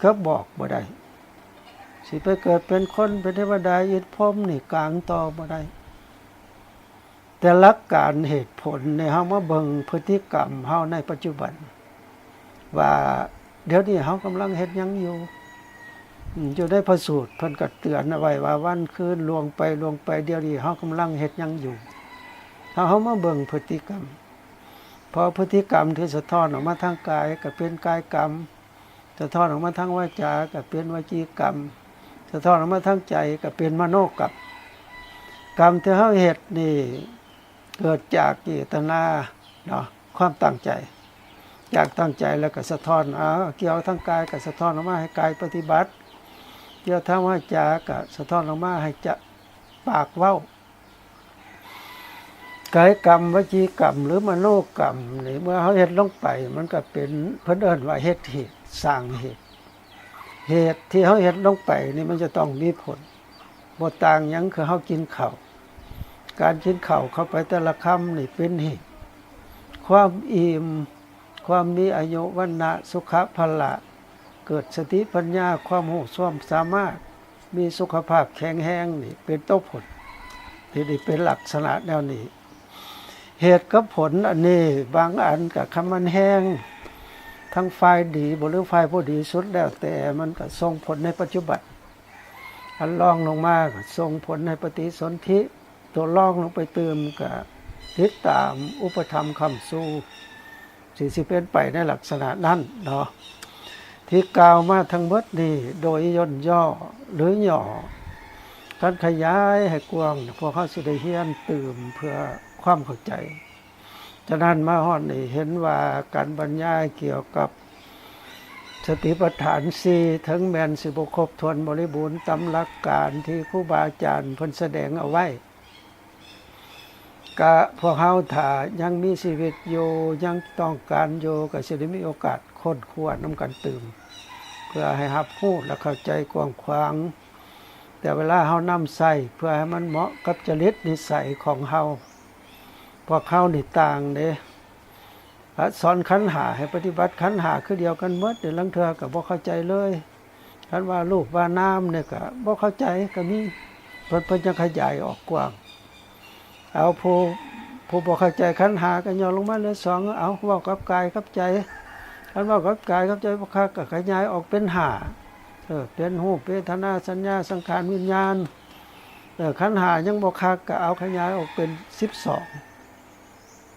ກໍບອກບໍ່ໄດ້. ຊິໄປເກີດເປັນຄົນ ເປັນເທວະດາ ອິນພົມນີ້ກາງຕໍ່ບໍ່ໄດ້. ແຕ່ຫຼັກການເຫດຜົນນີ້ ເຮົາມາເບິ່ງພຶດຕິກຳເຮົາໃນປັດຈຸບັນ ວ່າດຽວນີ້ເຮົາກຳລັງເຮັດຫຍັງຢູ່. ອືມ ຢູ່ໃນພະສູດເພິ່ນກໍເຕືອນເອົາໄວ້ວ່າ ວັນຄືນລ່ວງໄປ ລ່ວງໄປ, ດຽວນີ້ເຮົາກຳລັງເຮັດຫຍັງຢູ່? ຖ້າເຮົາມາເບິ່ງພຶດຕິກຳ, ເພາະພຶດຕິກຳທີ່ສະທ້ອນອອກມາທາງກາຍກໍເປັນກາຍກຳ, ສະທ້ອນອອກມາທາງວາຈາກໍເປັນວະຈີກຳ, ສະທ້ອນອອກມາທາງໃຈກໍເປັນມະໂນກຳ. ກຳທີ່ເຮົາເຮັດນີ້ເກີດຈາກເຈຕະນາເນາະ, ຄວາມຕັ້ງໃຈ, ຈາກຕັ້ງໃຈແລ້ວກໍສະທ້ອນ, ເອົາ ກ່ຽວທາງກາຍກໍສະທ້ອນອອກມາໃຫ້ກາຍປະຕິບັດ, ກ່ຽວທາງວາຈາກໍສະທ້ອນອອກມາໃຫ້ຈະ ປາກເວົ້າ. ກາຍກຳ ວະຈີກຳ ຫຼື ມະໂນກຳນີ້ ເມື່ອເຮົາເຮັດລົງໄປ ມັນກໍເປັນ ເພິ່ນເອີ້ນວ່າເຮັດເຫດ ສ້າງເຫດ. ເຫດທີ່ເຮົາເຮັດລົງໄປນີ້ ມັນຈະຕ້ອງມີຜົນ, ບໍ່ຕ່າງຫຍັງຄືເຮົາກິນເຂົ້າ. ການກິນເຂົ້າເຂົ້າໄປແຕ່ລະຄຳນີ້ເປັນເຫດ. ຄວາມອີ່ມ, ຄວາມມີອາຍຸ ວັນນະ ສຸຂະ ພະລະ, ເກີດສະຕິປັນຍາ ຄວາມຮູ້ຄວາມສາມາດ, ມີສຸຂະພາບແຂງແຮງນີ້ເປັນໂຕຜົນ, ທີ່ໄດ້ເປັນລັກສະນະແນວນີ້. ເຫດກັບຜົນອັນນີ້ ບາງອັນກໍຄັນມັນແຮງທາງຝ່າຍດີບໍ ຫຼື ຝ່າຍບໍ່ດີສຸດແລ້ວແຕ່, ມັນກໍສົ່ງຜົນໃນປັດຈຸບັນ, ອັນລອງລົງມາກໍສົ່ງຜົນໃນປະຕິສົນທິ, ຕົວລອງລົງໄປຕື່ມກໍຕິດຕາມອຸປະຖຳຄ້ຳຊູ ທີ່ຊິເປັນໄປໃນລັກສະນະນັ້ນເນາະ. ທີ່ກ່າວມາທັງໝົດນີ້ໂດຍຫຍໍ້ນຍໍ້ ຫຼື ຫຍໍ້, ຄັນຂະຫຍາຍໃຫ້ກວ້າງ ພວກເຮົາຊິໄດ້ຮຽນຕື່ມເພື່ອຄວາມເຂົ້າໃຈ. ສະນັ້ນມາຮອດນີ້ເຫັນວ່າການບັນຍາຍກ່ຽວກັບສະຕິປັດຖານສີ່ ເຖິງແມ່ນຊິບໍ່ຄົບຖ້ວນບໍລິບູນຕາມຫຼັກການທີ່ຄູບາອາຈານເພິ່ນສະແດງເອົາໄວ້, ກະພວກເຮົາຖ້າຍັງມີຊີວິດຢູ່ ຍັງຕ້ອງການຢູ່ ກະຊິໄດ້ມີໂອກາດຄົ້ນຄວ້ານຳກັນຕື່ມ ເພື່ອໃຫ້ຮັບຮູ້ ແລະ ເຂົ້າໃຈກວ້າງຂວາງ. ແຕ່ເວລາເຮົານຳໃຊ້ເພື່ອໃຫ້ມັນເໝາະກັບຈະລິດນິໄສຂອງເຮົາ, ພວກເຮົານີ້ຕ່າງເດ້. ອະ ສອນຂັນຫ້າໃຫ້ປະຕິບັດຂັນຫ້າຄືດຽວກັນໝົດ, ແຕ່ລາງເທື່ອກໍບໍ່ເຂົ້າໃຈເລີຍ. ຄັນວ່າຮູບວ່ານາມນີ້ກໍບໍ່ເຂົ້າໃຈກໍມີ, ເພິ່ນ ເພິ່ນຈັ່ງຂະຫຍາຍອອກກວ້າງ. ເອົາ ຜູ້ ຜູ້ບໍ່ເຂົ້າໃຈຂັນຫ້າກໍຫຍໍ້ລົງມາເຫຼືອສອງ, ເອົາ ເວົ້າກັບກາຍກັບໃຈ. ຄັນເວົ້າກັບກາຍກັບໃຈບໍ່ຄັກກໍຂະຫຍາຍອອກເປັນຫ້າ, ເອີ ເປັນຮູບ ເວທະນາ ສັນຍາ ສັງຂານ ວິນຍານ. ເອີ ຂັນຫ້າຍັງບໍ່ຄັກກໍເອົາຂະຫຍາຍອອກເປັນສິບສອງ.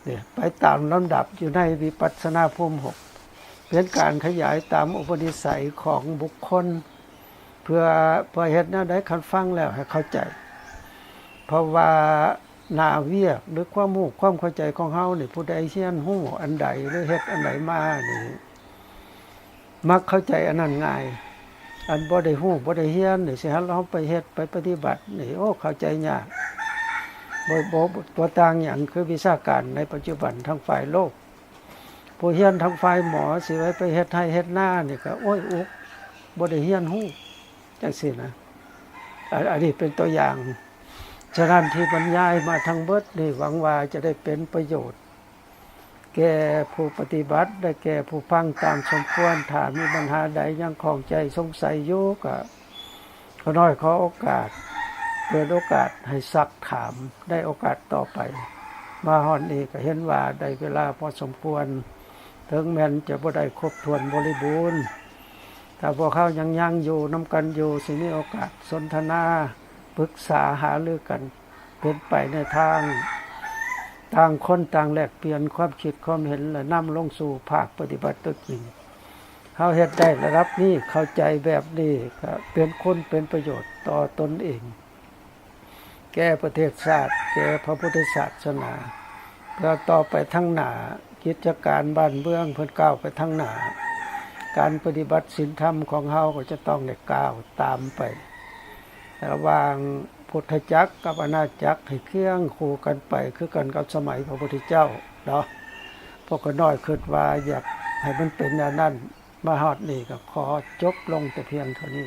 ນີ້ ໄປຕາມລຳດັບຢູ່ໃນວິປັດສະນາພູມຫົກ ເປັນການຂະຫຍາຍຕາມອຸປະນິໄສຂອງບຸກຄົນ ເພື່ອ ເພື່ອເຮັດແນວໃດຄັນຟັງແລ້ວໃຫ້ເຂົ້າໃຈ. ເພາະວ່າໜ້າວຽກ ຫຼື ຄວາມຮູ້ຄວາມເຂົ້າໃຈຂອງເຮົານີ້ ຜູ້ໃດຮຽນຮູ້ອັນໃດ ຫຼື ເຮັດອັນໃດມານີ້ ມັກເຂົ້າໃຈອັນນັ້ນງ່າຍ. ອັນບໍ່ໄດ້ຮູ້ບໍ່ໄດ້ຮຽນນີ້ ຊິໃຫ້ເຮົາໄປເຮັດໄປປະຕິບັດນີ້ ໂອ້ ເຂົ້າໃຈຍາກ. ບໍ່ ບໍ່ ບໍ່ຕ່າງຫຍັງຄືວິຊາການໃນປັດຈຸບັນທາງຝ່າຍໂລກ. ຜູ້ຮຽນທາງຝ່າຍໝໍ ຊິໄປ ໄປເຮັດໄຮ່ເຮັດນານີ້ກໍ ໂອ້ຍ ອຸກ ບໍ່ໄດ້ຮຽນຮູ້ ຈັ່ງຊີ້ນະ. ອັນ ອັນນີ້ເປັນຕົວຢ່າງ. ສະນັ້ນ ທີ່ບັນຍາຍມາທັງເບິດນີ້ ຫວັງວ່າຈະໄດ້ເປັນປະໂຫຍດແກ່ຜູ້ປະຕິບັດ ແລະ ແກ່ຜູ້ຟັງຕາມສົມຄວນ. ຖ້າມີບັນຫາໃດຍັງຂ້ອງໃຈສົງໄສຢູ່ ກໍ ຂ້ານ້ອຍຂໍໂອກາດ ເປີດໂອກາດໃຫ້ຊັກຖາມໃນໂອກາດຕໍ່ໄປ. ມາຮອດນີ້ກໍເຫັນວ່າໄດ້ເວລາພໍສົມຄວນ, ເຖິງແມ່ນຈະບໍ່ໄດ້ຄົບຖ້ວນບໍລິບູນ, ຖ້າພວກເຮົາຍັງ ຍັງຢູ່ນຳກັນຢູ່ ຊິມີໂອກາດສົນທະນາ ປຶກສາຫາລືກັນ ເປັນໄປໃນທາງ ຕ່າງຄົນຕ່າງແລກປ່ຽນຄວາມຄິດຄວາມເຫັນ ແລະ ນຳລົງສູ່ພາກປະຕິບັດຕົວຈິງ. ເຮົາເຮັດໄດ້ລະດັບນີ້ ເຂົ້າໃຈແບບນີ້ ກໍເປັນຄຸນເປັນປະໂຫຍດຕໍ່ຕົນເອງ, ແກ່ປະເທດຊາດ, ແກ່ພະພຸດທະສາສະໜາ, ເພື່ອຕໍ່ໄປທາງໜ້າ ກິດຈະການບ້ານເມືອງເພິ່ນກ້າວໄປທາງໜ້າ, ການປະຕິບັດສິນທຳຂອງເຮົາກໍຈະຕ້ອງໄດ້ກ້າວຕາມໄປ. ລະຫວ່າງພຸດທະຈັກກັບອານາຈັກໃຫ້ຄຽງຄູ່ກັນໄປ ຄືກັນກັບສະໄໝພະພຸດທະເຈົ້າເນາະ. ພວກຂ້ານ້ອຍຄິດວ່າຢາກໃຫ້ມັນເປັນແນວນັ້ນ. ມາຮອດນີ້ກໍຂໍຈົບລົງແຕ່ພຽງເທົ່ານີ້.